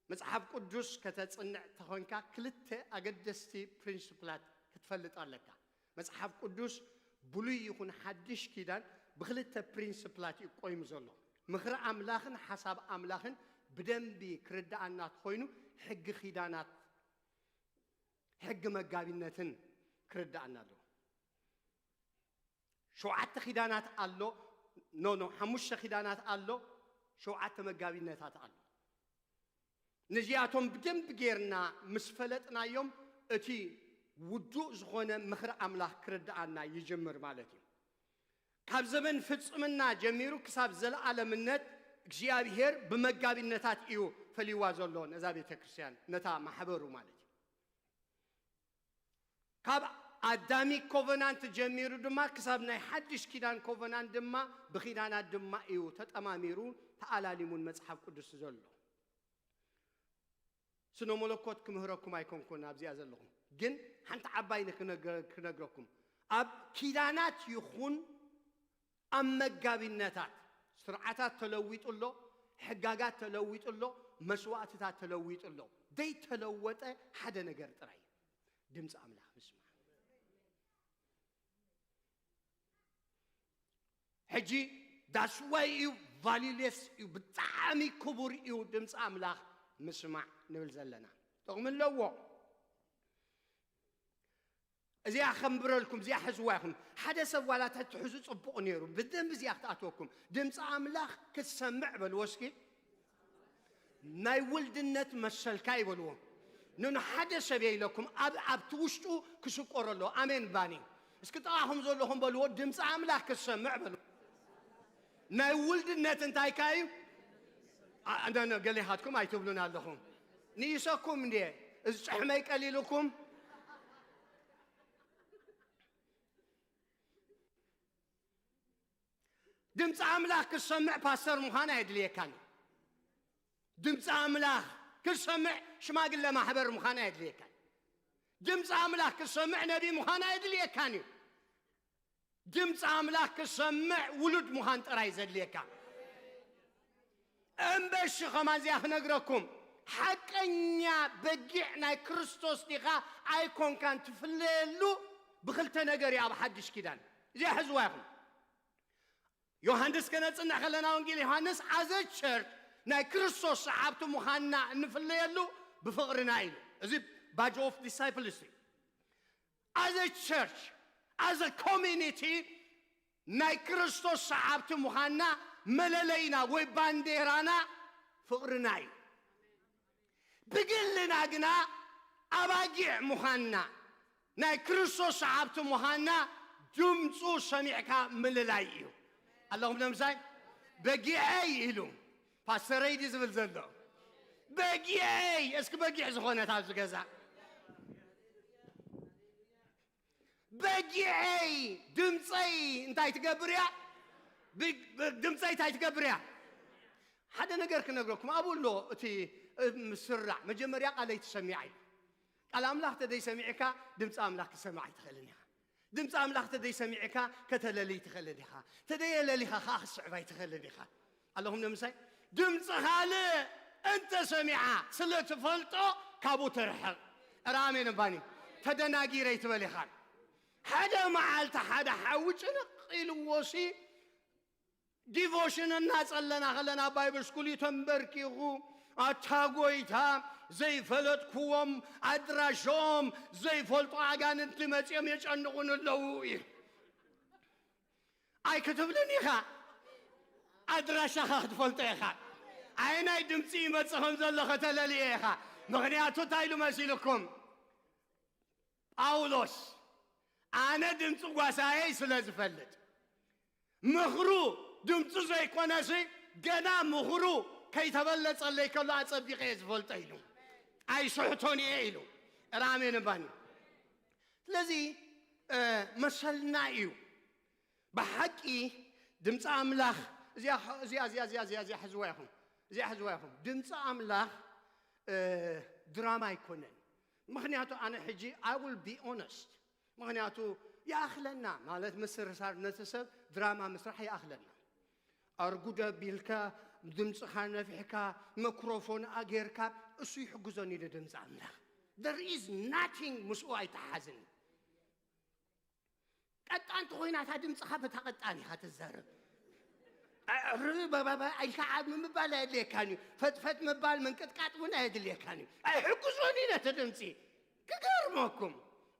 መጽሓፍ ቅዱስ ከተጽንዕ ተኾንካ ክልተ ኣገደስቲ ፕሪንስፕላት ክትፈልጥ ኣለካ። መጽሓፍ ቅዱስ ብሉይ ይኹን ሓድሽ ኪዳን ብክልተ ፕሪንስፕላት እዩ ቆይሙ ዘሎ። ምኽሪ ኣምላኽን ሓሳብ ኣምላኽን ብደንቢ ክርድኣና ተኾይኑ ሕጊ ኪዳናት፣ ሕጊ መጋቢነትን ክርድኣና ኣለዎ። ሸውዓተ ኪዳናት ኣሎ። ኖ፣ ኖ፣ ሓሙሽተ ኪዳናት ኣሎ። ሸውዓተ መጋቢነታት ኣሎ። ነዚኣቶም ብደንቢ ጌርና ምስ ፈለጥናዮም፣ እቲ ውዱእ ዝኾነ ምኽሪ ኣምላኽ ክርድኣና ይጅምር ማለት እዩ። ካብ ዘመን ፍጽምና ጀሚሩ ክሳብ ዘለኣለምነት እግዚኣብሔር ብመጋቢነታት እዩ ፈልይዋ ዘሎ ነዛ ቤተ ክርስቲያን፣ ነታ ማሕበሩ ማለት እዩ። ካብ ኣዳሚክ ኮቨናንት ጀሚሩ ድማ ክሳብ ናይ ሓድሽ ኪዳን ኮቨናንት ድማ ብኪዳናት ድማ እዩ ተጠማሚሩ ተኣላሊሙን መጽሓፍ ቅዱስ ዘሎ። ስነ መለኮት ክምህረኩም ኣይኮንኩን ኣብዚኣ ዘለኹም፣ ግን ሓንቲ ዓባይ ንክነገ-፣ ክነግረኩም። ኣብ ኪዳናት ይኹን ኣብ መጋቢነታት ስርዓታት ተለዊጡ ኣሎ፣ ሕጋጋት ተለዊጡ ኣሎ፣ መስዋእትታት ተለዊጡ ኣሎ። ዘይተለወጠ ሓደ ነገር ጥራይ እዩ፣ ድምፂ ኣምላኽ ምስማዕ። ሕጂ ዳስዋይ እዩ፣ ቫልዩሌስ እዩ፣ ብጣዕሚ ክቡር እዩ ድምፂ ኣምላኽ ምስማዕ ንብል ዘለና። ጥቕሚ ኣለዎ። እዚኣ ከንብረልኩም፣ እዚኣ ሕዝዋ ኢኹም። ሓደ ሰብ ዋላ ተትሕዙ ጽቡቕ ነይሩ። ብደንብ እዚኣ ክትኣትወኩም። ድምፂ ኣምላኽ ክትሰምዕ በልዎ እስኪ። ናይ ውልድነት መሰልካ ይበልዎ። ንንሓደ ሰብ ኢለኩም ኣብ፣ ኣብቲ ውሽጡ ክስቆሮ ኣለዎ። ኣሜን ባኒ። እስኪ ጥቓኹም ዘለኹም በልዎ፣ ድምፂ ኣምላኽ ክትሰምዕ በልዎ። ናይ ውልድነት እንታይ ከ እዩ? ኣ-፣ ነ-፣ ነ-፣ ገሌኻትኩም ኣይትብሉን ኣለኹም። ንኢሰኩም እንዴ? እዚ ጭሕመይ ቀሊልኩም? ድምፂ ኣምላኽ ክትሰምዕ ፓስተር ምዃን ኣየድልየካን እዩ። ድምፂ ኣምላኽ ክትሰምዕ ሽማግለ ማሕበር ምዃን ኣየድልየካን። ድምፂ ኣምላኽ ክትሰምዕ ነቢ ምዃን ኣየድልየካን እዩ። ድምፂ ኣምላኽ ክትሰምዕ ውሉድ ምዃን ጥራይ ዘድልየካ። እምበሺ ኸማን እዚኣ ክነግረኩም፣ ሓቀኛ በጊዕ ናይ ክርስቶስ ዲኻ ኣይኮንካን ትፍለየሉ ብኽልተ ነገር እዩ ኣብ ሓድሽ ኪዳን። እዚኣ ሕዝዋ ኢኹም። ዮሃንስ ከነጽንዕ ከለና፣ ወንጌል ዮሃንስ፣ as a church ናይ ክርስቶስ ሰዓብቲ ምዃንና እንፍለየሉ ብፍቕርና እዩ። እዚ badge of disciples እዩ። As a church, as a community ናይ ክርስቶስ ሰዓብቲ ምዃንና መለለይና ወይ ባንዴራና ፍቕርና እዩ። ብግልና ግና ኣባጊዕ ምዃንና፣ ናይ ክርስቶስ ሰዓብቲ ምዃንና ድምፁ ሰሚዕካ ምልላይ እዩ። ኣለኹም ዶ ምሳይ? በጊዐይ ኢሉ ፓስተረይ ድዩ ዝብል ዘሎ? በጊዐይ። እስኪ በጊዕ ዝኾነት ኣብዚ ገዛ፣ በጊዐይ ድምፀይ እንታይ ትገብር እያ? ብ- ብ- ድምፀይ እንታይ ትገብር እያ? ሓደ ነገር ክነግረኩም። ኣብኡ ኣሎ እቲ ምስራዕ። መጀመርያ ቃለይ ትሰሚዓ እዩ። ቃል ኣምላኽ ተደይ ሰሚዕካ ድምፂ ኣምላኽ ክሰማዕ ኣይትኽእልን ኢኻ። ድምፂ ኣምላኽ ተደይ ሰሚዕካ ከተለሊ ኣይትኽእልን ኢኻ። ተደይ ኣለሊኻ ከዓ ክስዕብ ኣይትኽእልን ኢኻ። ኣለኹም ንምሳይ? ድምፂ ካልእ እንተ ሰሚዓ ስለ ትፈልጦ ካብኡ ተርሕቕ። ራሜን እባኒ ተደናጊረ ኣይትበል ኢኻ። ሓደ መዓልቲ ሓደ ሓዊ ጭንቕ ኢልዎ ሲ ዲቮሽን እናጸለና ከለና ባይብል ስኩል እዩ ተንበርኪኹ፣ ኣታ ጎይታ ዘይፈለጥክዎም ኣድራሾም ዘይፈልጡ ኣጋንንቲ መጺኦም የጨንቑን ኣለዉ እዩ። ኣይክትብልን ኢኻ። ኣድራሻኻ ክትፈልጦ ኢኻ። ኣየናይ ድምፂ ይመፅእ ከም ዘሎ ከተለልየ ኢኻ። ምኽንያቱ እንታይ ኢሉ መሲልኩም? ጳውሎስ ኣነ ድምፂ ጓሳየይ ስለ ዝፈልጥ፣ ምኽሩ ድምፁ ዘይኮነሲ፣ ገና ምኽሩ ከይተበለፀለይ ከሎ ኣፀቢቐ እየ ዝፈልጦ ኢሉ። ኣይስሕቶን እየ ኢሉ። ራሜን ባኒ። ስለዚ መሰልና እዩ። ብሓቂ ድምፂ ኣምላኽ እዚኣ እዚኣ እዚኣ እዚኣ እዚኣ እዚኣ ሕዝዋ ኢኹም። እዚኣ ሕዝዋ ኢኹም። ድምፂ ኣምላኽ ድራማ ኣይኮነን። ምኽንያቱ ኣነ ሕጂ I will be honest፣ ምኽንያቱ ይኣኽለና ማለት ምስርሳር ነቲ ሰብ ድራማ ምስራሕ ይኣኽለና። ኣርጉድ ኣቢልካ ድምፅኻ ነፊሕካ መክሮፎን ኣጌርካ እሱ ይሕግዞን ኢሉ ድምፂ ኣምላኽ። There is nothing ምስኡ ኣይተሓዝን። ቀጣን ተኾይና እታ ድምፅኻ በታ ቀጣን ኢኻ ትዛረብ። ኣዕርብ ባባባ ኢልካ ዓብ ምባል ኣየድልየካን እዩ። ፈጥፈጥ ምባል ምንቅጥቃጥ እውን ኣየድልየካን እዩ። ኣይሕግዞን እዩ ነቲ ድምፂ። ክገርመኩም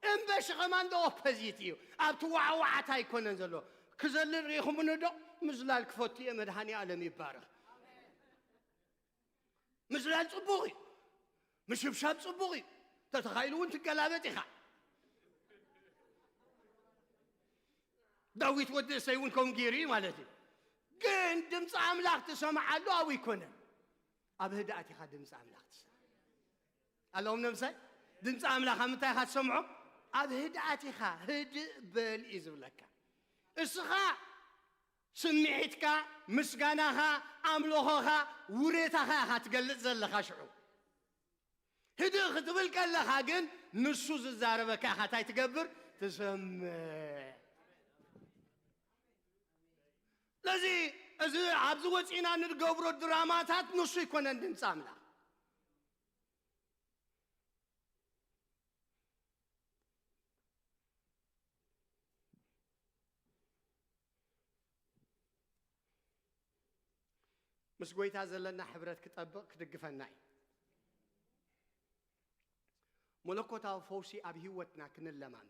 እምበሺ ከማን ዶ ኦፖዚት እዩ። ኣብቲ ዋዕዋዓት ኣይኮነን ዘሎ። ክዘልል ርኢኹምኒ ዶ? ምዝላል ክፈቱ እየ። መድሃኒ ኣለም ይባረኽ። ምዝላል ጽቡቕ እዩ። ምሽብሻብ ጽቡቕ እዩ። ተተኻኢሉ እውን ትገላበጥ ኢኻ። ዳዊት ወዲ እሰይ እውን ከምኡ ገይሩ እዩ ማለት እዩ። ግን ድምፂ ኣምላኽ ትሰምዓሉ ኣብኡ ኣይኮነን። ኣብ ህድኣት ኢኻ ድምፂ ኣምላኽ ትሰምዕ። ኣለኹም ነምሳይ ድምፂ ኣምላኽ ኣብ ምንታይ ኢኻ ትሰምዖ? ኣብ ህድኣት ኢኻ። ህድእ በል እዩ ዝብለካ። እስኻ ስምዒትካ፣ ምስጋናኻ፣ ኣምልኾኻ፣ ውሬታኻ ኢኻ ትገልጽ ዘለኻ። ሽዑ ህድእ ክትብል ከለኻ ግን ንሱ ዝዛረበካ ኢኻ እንታይ ትገብር? ትሰምዕ። ስለዚ እዚ ኣብዚ ወጺእና ንገብሮ ድራማታት ንሱ ኣይኮነን ድምፂ ኣምላኽ። ምስ ጎይታ ዘለና ሕብረት ክጠብቕ ክድግፈና እዩ። መለኮታዊ ፈውሲ ኣብ ህይወትና ክንለማመድ፣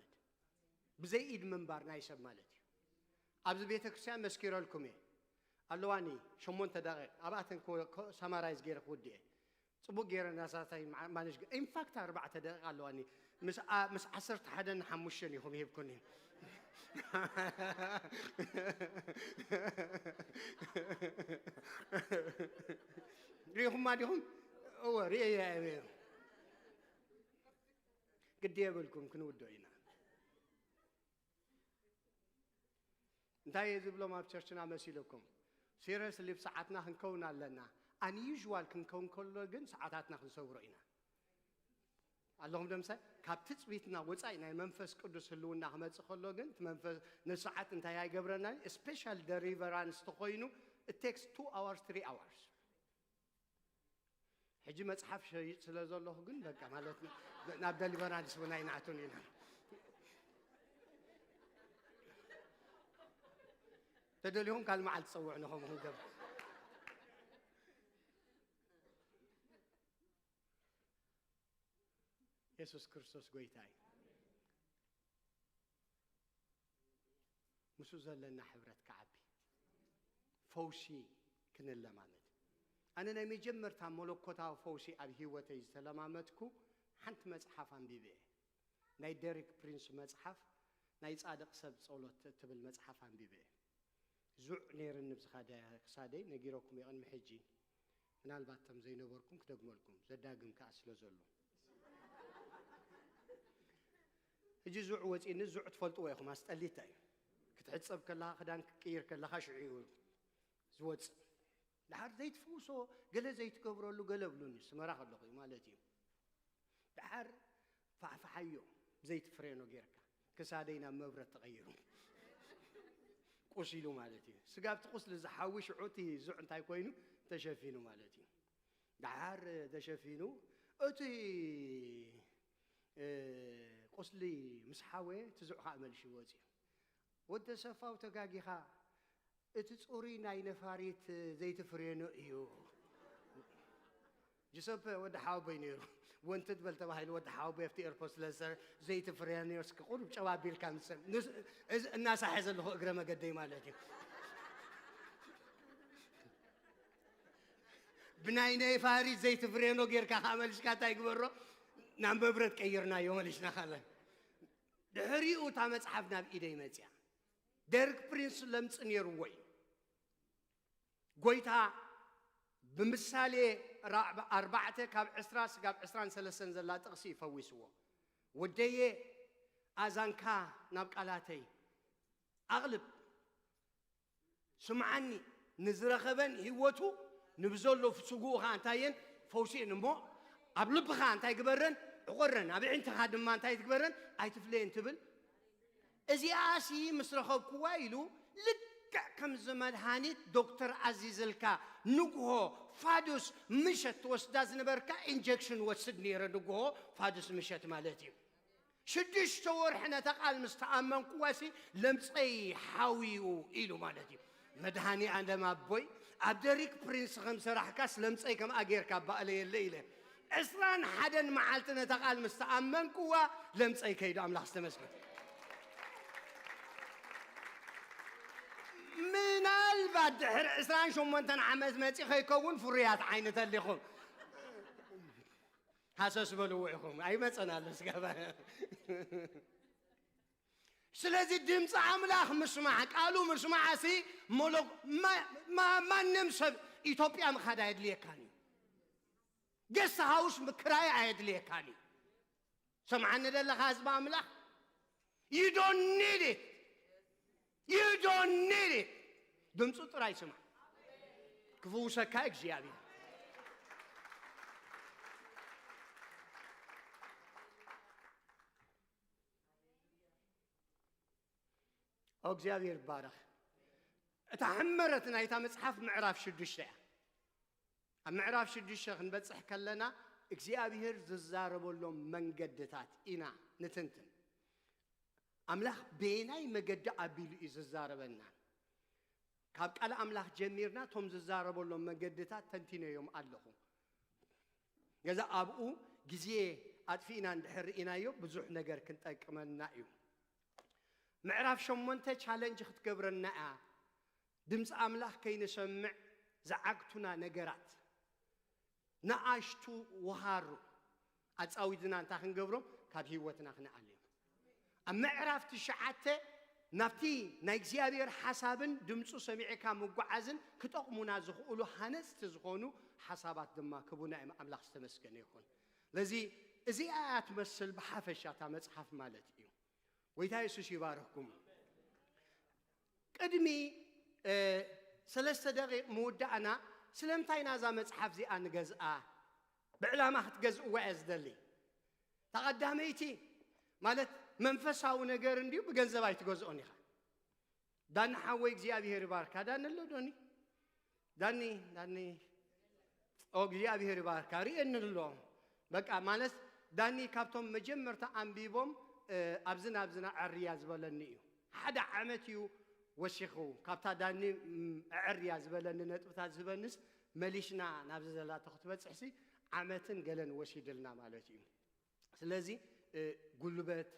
ብዘይ ኢድ ምንባር ናይ ሰብ ማለት እዩ። ኣብዚ ቤተ ክርስቲያን መስኪረልኩም እየ። ኣለዋኒ ሸሞንተ ደቂቕ ኣብኣተን ሳማራይዝ ገይረ ክውድእ እየ። ጽቡቅ ገይረ ናሳታይ ማነጅ ኢንፋክት ኣርባዕተ ደቂቕ ኣለዋኒ። ምስ ዓ- ምስ ዓሰርተ ሓደን ሓሙሽተን ኢኹም ሂብኩኒ። ሪኢኹማ ዲኹም? እወ ሪኤያ እየ። ግዲ የብልኩም ክንውዶ ኢና። እንታይ እየ ዝብሎም ኣብ ቸርችና መሲልኩም? ሲሪየስሊ ብሰዓትና ክንከውን ኣለና። ኣንዩዥዋል ክንከውን ከሎ ግን ሰዓታትና ክንሰውሮ ኢና። ኣለኹም ደምሰ ካብ ትጽቢትና ወጻኢ ናይ መንፈስ ቅዱስ ህልውና ክመጽእ ከሎ ግን እቲ መንፈስ ነሰዓት እንታይ ኣይገብረናን። ስፔሻል ደሊቨራንስ ተኾይኑ it takes two hours three hours። ሕጂ መጽሓፍ ሸይጥ ስለ ዘለኹ ግን በቃ ማለት ናብ ደሊቨራንስ እውን ኣይንኣቱን ኢና። ተደሊኹም ካልእ መዓልቲ ጸውዑ ንኸምኡ ክንገብር። የሱስ ክርስቶስ ጎይታ እዩ። ምስኡ ዘለና ሕብረት ክዓቢ፣ ፈውሲ ክንለማመድ። ኣነ ናይ መጀመርታ መለኮታዊ ፈውሲ ኣብ ህይወተይ ዝተለማመድኩ ሓንቲ መጽሓፍ ኣንቢበ እየ። ናይ ደሪክ ፕሪንስ መጽሓፍ፣ ናይ ጻድቕ ሰብ ጸሎት እትብል መጽሓፍ ኣንቢበ እየ። ዙዕ ነይርኒ ብዝኻደ ክሳደይ፣ ነጊረኩም የቕድሚ ሕጂ። ምናልባት እቶም ዘይነበርኩም ክደግመልኩም፣ ዘዳግም ከኣ ስለ ዘሎ። ሕጂ ዙዕ ወጺኒ፣ ዙዕ ትፈልጥዎ ኢኹም፣ ኣስጠሊታ እዩ። ክትሕጸብ ከለኻ፣ ክዳን ክትቅይር ከለኻ ሽዑ እዩ ዝወጽእ። ድሓር ዘይትፍውሶ፣ ገለ ዘይትገብረሉ፣ ገለ ብሉኒ፣ ስመራ ከለኹ እዩ ማለት እዩ። ድሓር ፋሕፋሓዮ፣ ብዘይቲ ፍሬኖ ጌርካ፣ ክሳደይ ናብ መብረት ተቐይሩ። ቁሲሉ ማለት እዩ። ስጋብ እቲ ቁስሊ ዝሓዊ ሽዑ እቲ ዙዕ እንታይ ኮይኑ? ተሸፊኑ ማለት እዩ። ድሓር ተሸፊኑ፣ እቲ፣ እ፣ ቁስሊ ምስ ሓወየ፣ እቲ ዙዕ ኸዓ መልሹ ወፂኡ። ወዲ ተሰፋው፣ ተጋጊኻ፣ እቲ ጽሩይ ናይ ነፋሪት ዘይቲ ፍሬኖ እዩ። ጁሰፐ ወዲ ሓወቦይ ነይሩ። ወንትድ በል ተባሂሉ ወዲ ሓወቦይ ኣብቲ ኤርፖርት ስለ ዝሰርሕ፣ ዘይቲ ፍሬኖ እስኪ ቁሩብ ጨው ኣቢልካ ምሰል። ንስ-፣ እዚ እናሳሐ ዘለኹ እግረ መገደይ ማለት እዩ። ብናይ ነፋሪት ዘይቲ ፍሬኖ ጌርካ ከኣ መሊስካ እንታይ ግበሮ? ናብ መብረት ቀይርናዮ መሊስና ካለ። ድሕሪኡ እታ መጽሓፍ ናብ ኢደይ መጽያ። ደርግ ፕሪንስ ለምጺ ነይርዎ እዩ። ጎይታ ብምሳሌ ራ-፣ ኣርባዕተ ካብ ዕስራ ስጋብ ዕስራን ሰለስተን ዘላ ጥቕሲ ይፈዊስዎ። "ወደየ፣ ኣዛንካ ናብ ቃላተይ ኣቕልብ፣ ስምዓኒ፣ ንዝረኸበን ህይወቱ ንብዘሎ ስግኡ ኸዓ እንታየን ፈውሲን እሞ፣ ኣብ ልብኻ እንታይ ግበረን? ዕቆረን፣ ኣብ ኣዒንትኻ ድማ እንታይ ትግበረን? ኣይትፍለየን" ትብል። እዚኣሲ ምስ ረኸብክዋ ኢሉ፣ ልክዕ ከምዚ መድሃኒት ዶክተር ኣዚዝልካ ንግሆ ፋዱስ ምሸት ትወስዳ ዝነበርካ ኢንጀክሽን ወስድ ነይረ፣ ንግሆ ፋዱስ ምሸት ማለት እዩ። ሽዱሽተ ወርሒ ነታ ቃል ምስ ተኣመንክዋሲ ለምፀይ ሓውዩ ኢሉ ማለት እዩ። መድሃኒ ኣለም ኣቦይ፣ ኣብ ደሪክ ፕሪንስ ከም ሰራሕካስ ለምፀይ ከምኣ ጌርካ ኣባእለየለ ኢለ። ዕስራን ሓደን መዓልቲ ነታ ቃል ምስ ተኣመንክዋ፣ ለምፀይ ከይዱ። ኣምላኽ ዝተመስገን። ምናልባት ድሕሪ ዕስራን ሸሞንተን ዓመት መፂ ከይከውን ፍሩያት ዓይኒ ተሊኹም። ሃሰስ በልዎ ኢኹም። ኣይመፀን ኣሎ ስጋባ። ስለዚ ድምፂ ኣምላኽ ምስማዕ፣ ቃሉ ምስማዕሲ መሎ-፣ ማ-፣ ማ-፣ ማንም ሰብ ኢትዮጵያ ምኻድ ኣየድልየካን እዩ። ጌስት ሃውስ ምክራይ ኣየድልየካን እዩ። ሰምዓኒ ደለኻ ህዝቢ ኣምላኽ? You don't need it. You don't need it. ድምፁ ጥራይ ስማዕ። ክፍውሰካ እግዚኣብሔር። ኦ እግዚኣብሔር ይባረኽ። እታ ሕመረት ናይታ መጽሓፍ ምዕራፍ ሽዱሽተ እያ። ኣብ ምዕራፍ ሽዱሽተ ክንበጽሕ ከለና እግዚኣብሔር ዝዛረበሎም መንገድታት ኢና ንትንትን። ኣምላኽ በየናይ መገዲ ኣቢሉ እዩ ዝዛረበና? ካብ ቃል ኣምላኽ ጀሚርና እቶም ዝዛረበሎም መንገድታት ተንቲነዮም ኣለኹ። ገዛ ኣብኡ ግዜ ኣጥፊእና እንድሕር ርኢናዮ ብዙሕ ነገር ክንጠቅመና እዩ። ምዕራፍ ሸሞንተ ቻለንጅ ክትገብረና እያ። ድምፂ ኣምላኽ ከይንሰምዕ ዝዓግቱና ነገራት፣ ንኣሽቱ ወሃሩ ኣጻዊድና እንታይ ክንገብሮም? ካብ ህይወትና ክንኣልዮም። ኣብ ምዕራፍ ትሽዓተ ናብቲ ናይ እግዚኣብሔር ሓሳብን ድምፁ ሰሚዕካ ምጓዓዝን ክጠቕሙና ዝኽእሉ ሃነፅቲ ዝኾኑ ሓሳባት ድማ ክቡና እዮም። ኣምላኽ ዝተመስገነ ይኹን። ለዚ እዚኣ እያ ትመስል ብሓፈሻ እታ መጽሓፍ ማለት እዩ። ጎይታ የሱስ ይባርኽኩም። ቅድሚ፣ እ፣ ሰለስተ ደቂቕ ምውዳእና፣ ስለምንታይ ኢና እዛ መጽሓፍ እዚኣ ንገዝኣ? ብዕላማ ክትገዝእዋ እየ ዝደሊ። እታ ቀዳመይቲ ማለት መንፈሳዊ ነገር እንድዩ፣ ብገንዘብ ኣይትገዝኦን ኢኻ። ዳኒ ሓወይ እግዚኣብሔር ይባርካ። ዳኒ ኣሎ ዶኒ? ዳኒ፣ ዳኒ። ኦ፣ እግዚኣብሔር ይባርካ። ርእየኒ ኣሎ። በቃ ማለት ዳኒ ካብቶም መጀመርታ ኣንቢቦም፣ እ፣ ኣብዝና ኣብዝና ዕርያ ዝበለኒ እዩ። ሓደ ዓመት እዩ ወሲኹ፣ ካብታ ዳኒ፣ ም፣ ኣዕርያ ዝበለኒ ነጥብታት ዝበንስ መሊሽና ናብዚ ዘላቶ ክትበጽሕሲ ዓመትን ገለን ወሲድልና ማለት እዩ። ስለዚ፣ እ፣ ጉልበት፣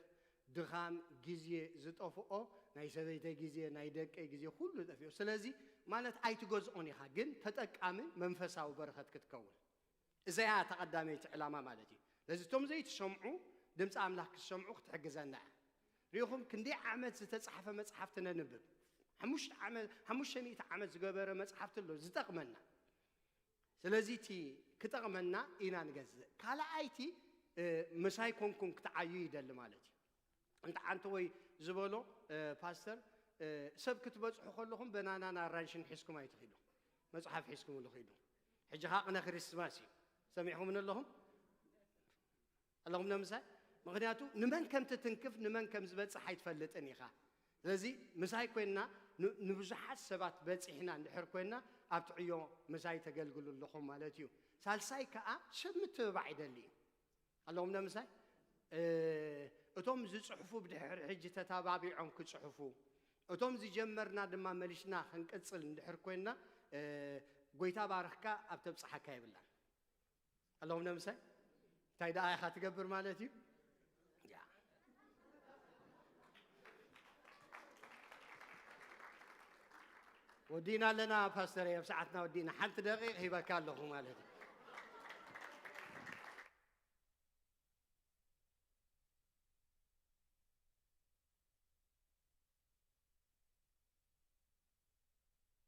ድኻም፣ ግዜ ዝጠፍኦ፣ ናይ ሰበይተይ ግዜ፣ ናይ ደቀይ ግዜ፣ ኩሉ ጠፊኦ። ስለዚ ማለት ኣይትገዝኦን ኢኻ፣ ግን ተጠቃሚ መንፈሳዊ በረኸት ክትከውን። እዚኣ እታ ቀዳመይቲ ዕላማ ማለት እዩ። ነዚ እቶም ዘይትሰምዑ ድምፂ ኣምላኽ ክትሰምዑ ክትሕግዘና እያ። ሪኢኹም ክንደይ ዓመት ዝተፃሕፈ መፅሓፍቲ ነንብብ። ሓሙሽተ ዓመት፣ ሓሙሽተ ሚእቲ ዓመት ዝገበረ መፅሓፍቲ ኣሎ ዝጠቕመና። ስለዚ እቲ ክጠቕመና ኢና ንገዝእ። ካልኣይቲ፣ እ፣ ምሳይ ኮንኩም ክትዓዩ ይደሊ ማለት እዩ። እንተ ሓንቲ ወይ ዝበሎ፣ እ፣ ፓስተር፣ እ፣ ሰብ ክትበጽሑ ከለኹም በናናን ኣራንሽን ሒዝኩም ኣይትኺዱ። መጽሓፍ ሒዝኩም ሉ ኺዱ። ሕጂ ኸኣ ቅነ ክርስማስ እዩ። ሰሚዕኹምኒ ኣለኹም? ኣለኹም ዶ ምሳይ? ምኽንያቱ ንመን ከም ትትንክፍ፣ ንመን ከም ዝበጽሕ ኣይትፈልጥን ኢኻ። ስለዚ ምሳይ ኮይንና ን-፣ ንብዙሓት ሰባት በጺሕና እንድሕር ኮይንና ኣብቲ ዕዮ ምሳይ ተገልግሉ ኣለኹም ማለት እዩ። ሳልሳይ ከኣ ሰብ ምትብባዕ ይደሊ እዩ። ኣለኹም ዶ ምሳይ? እ፣ እቶም ዝጽሕፉ ብድሕሪ ሕጂ ተታባቢዖም ክጽሕፉ፣ እቶም ዝጀመርና ድማ መሊሽና ክንቅጽል እንድሕር ኮይንና፣ እ፣ ጎይታ ባርኽካ ኣብ ተብጽሓካ የብላን። ኣለኹም ዶ ምሳይ? እንታይ ደኣ ኢኻ ትገብር ማለት እዩ? ያ። ወዲእና ኣለና ፓስተር፣ ኣብ ሰዓትና ወዲእና። ሓንቲ ደቂቕ ሂበካ ኣለኹ ማለት እዩ።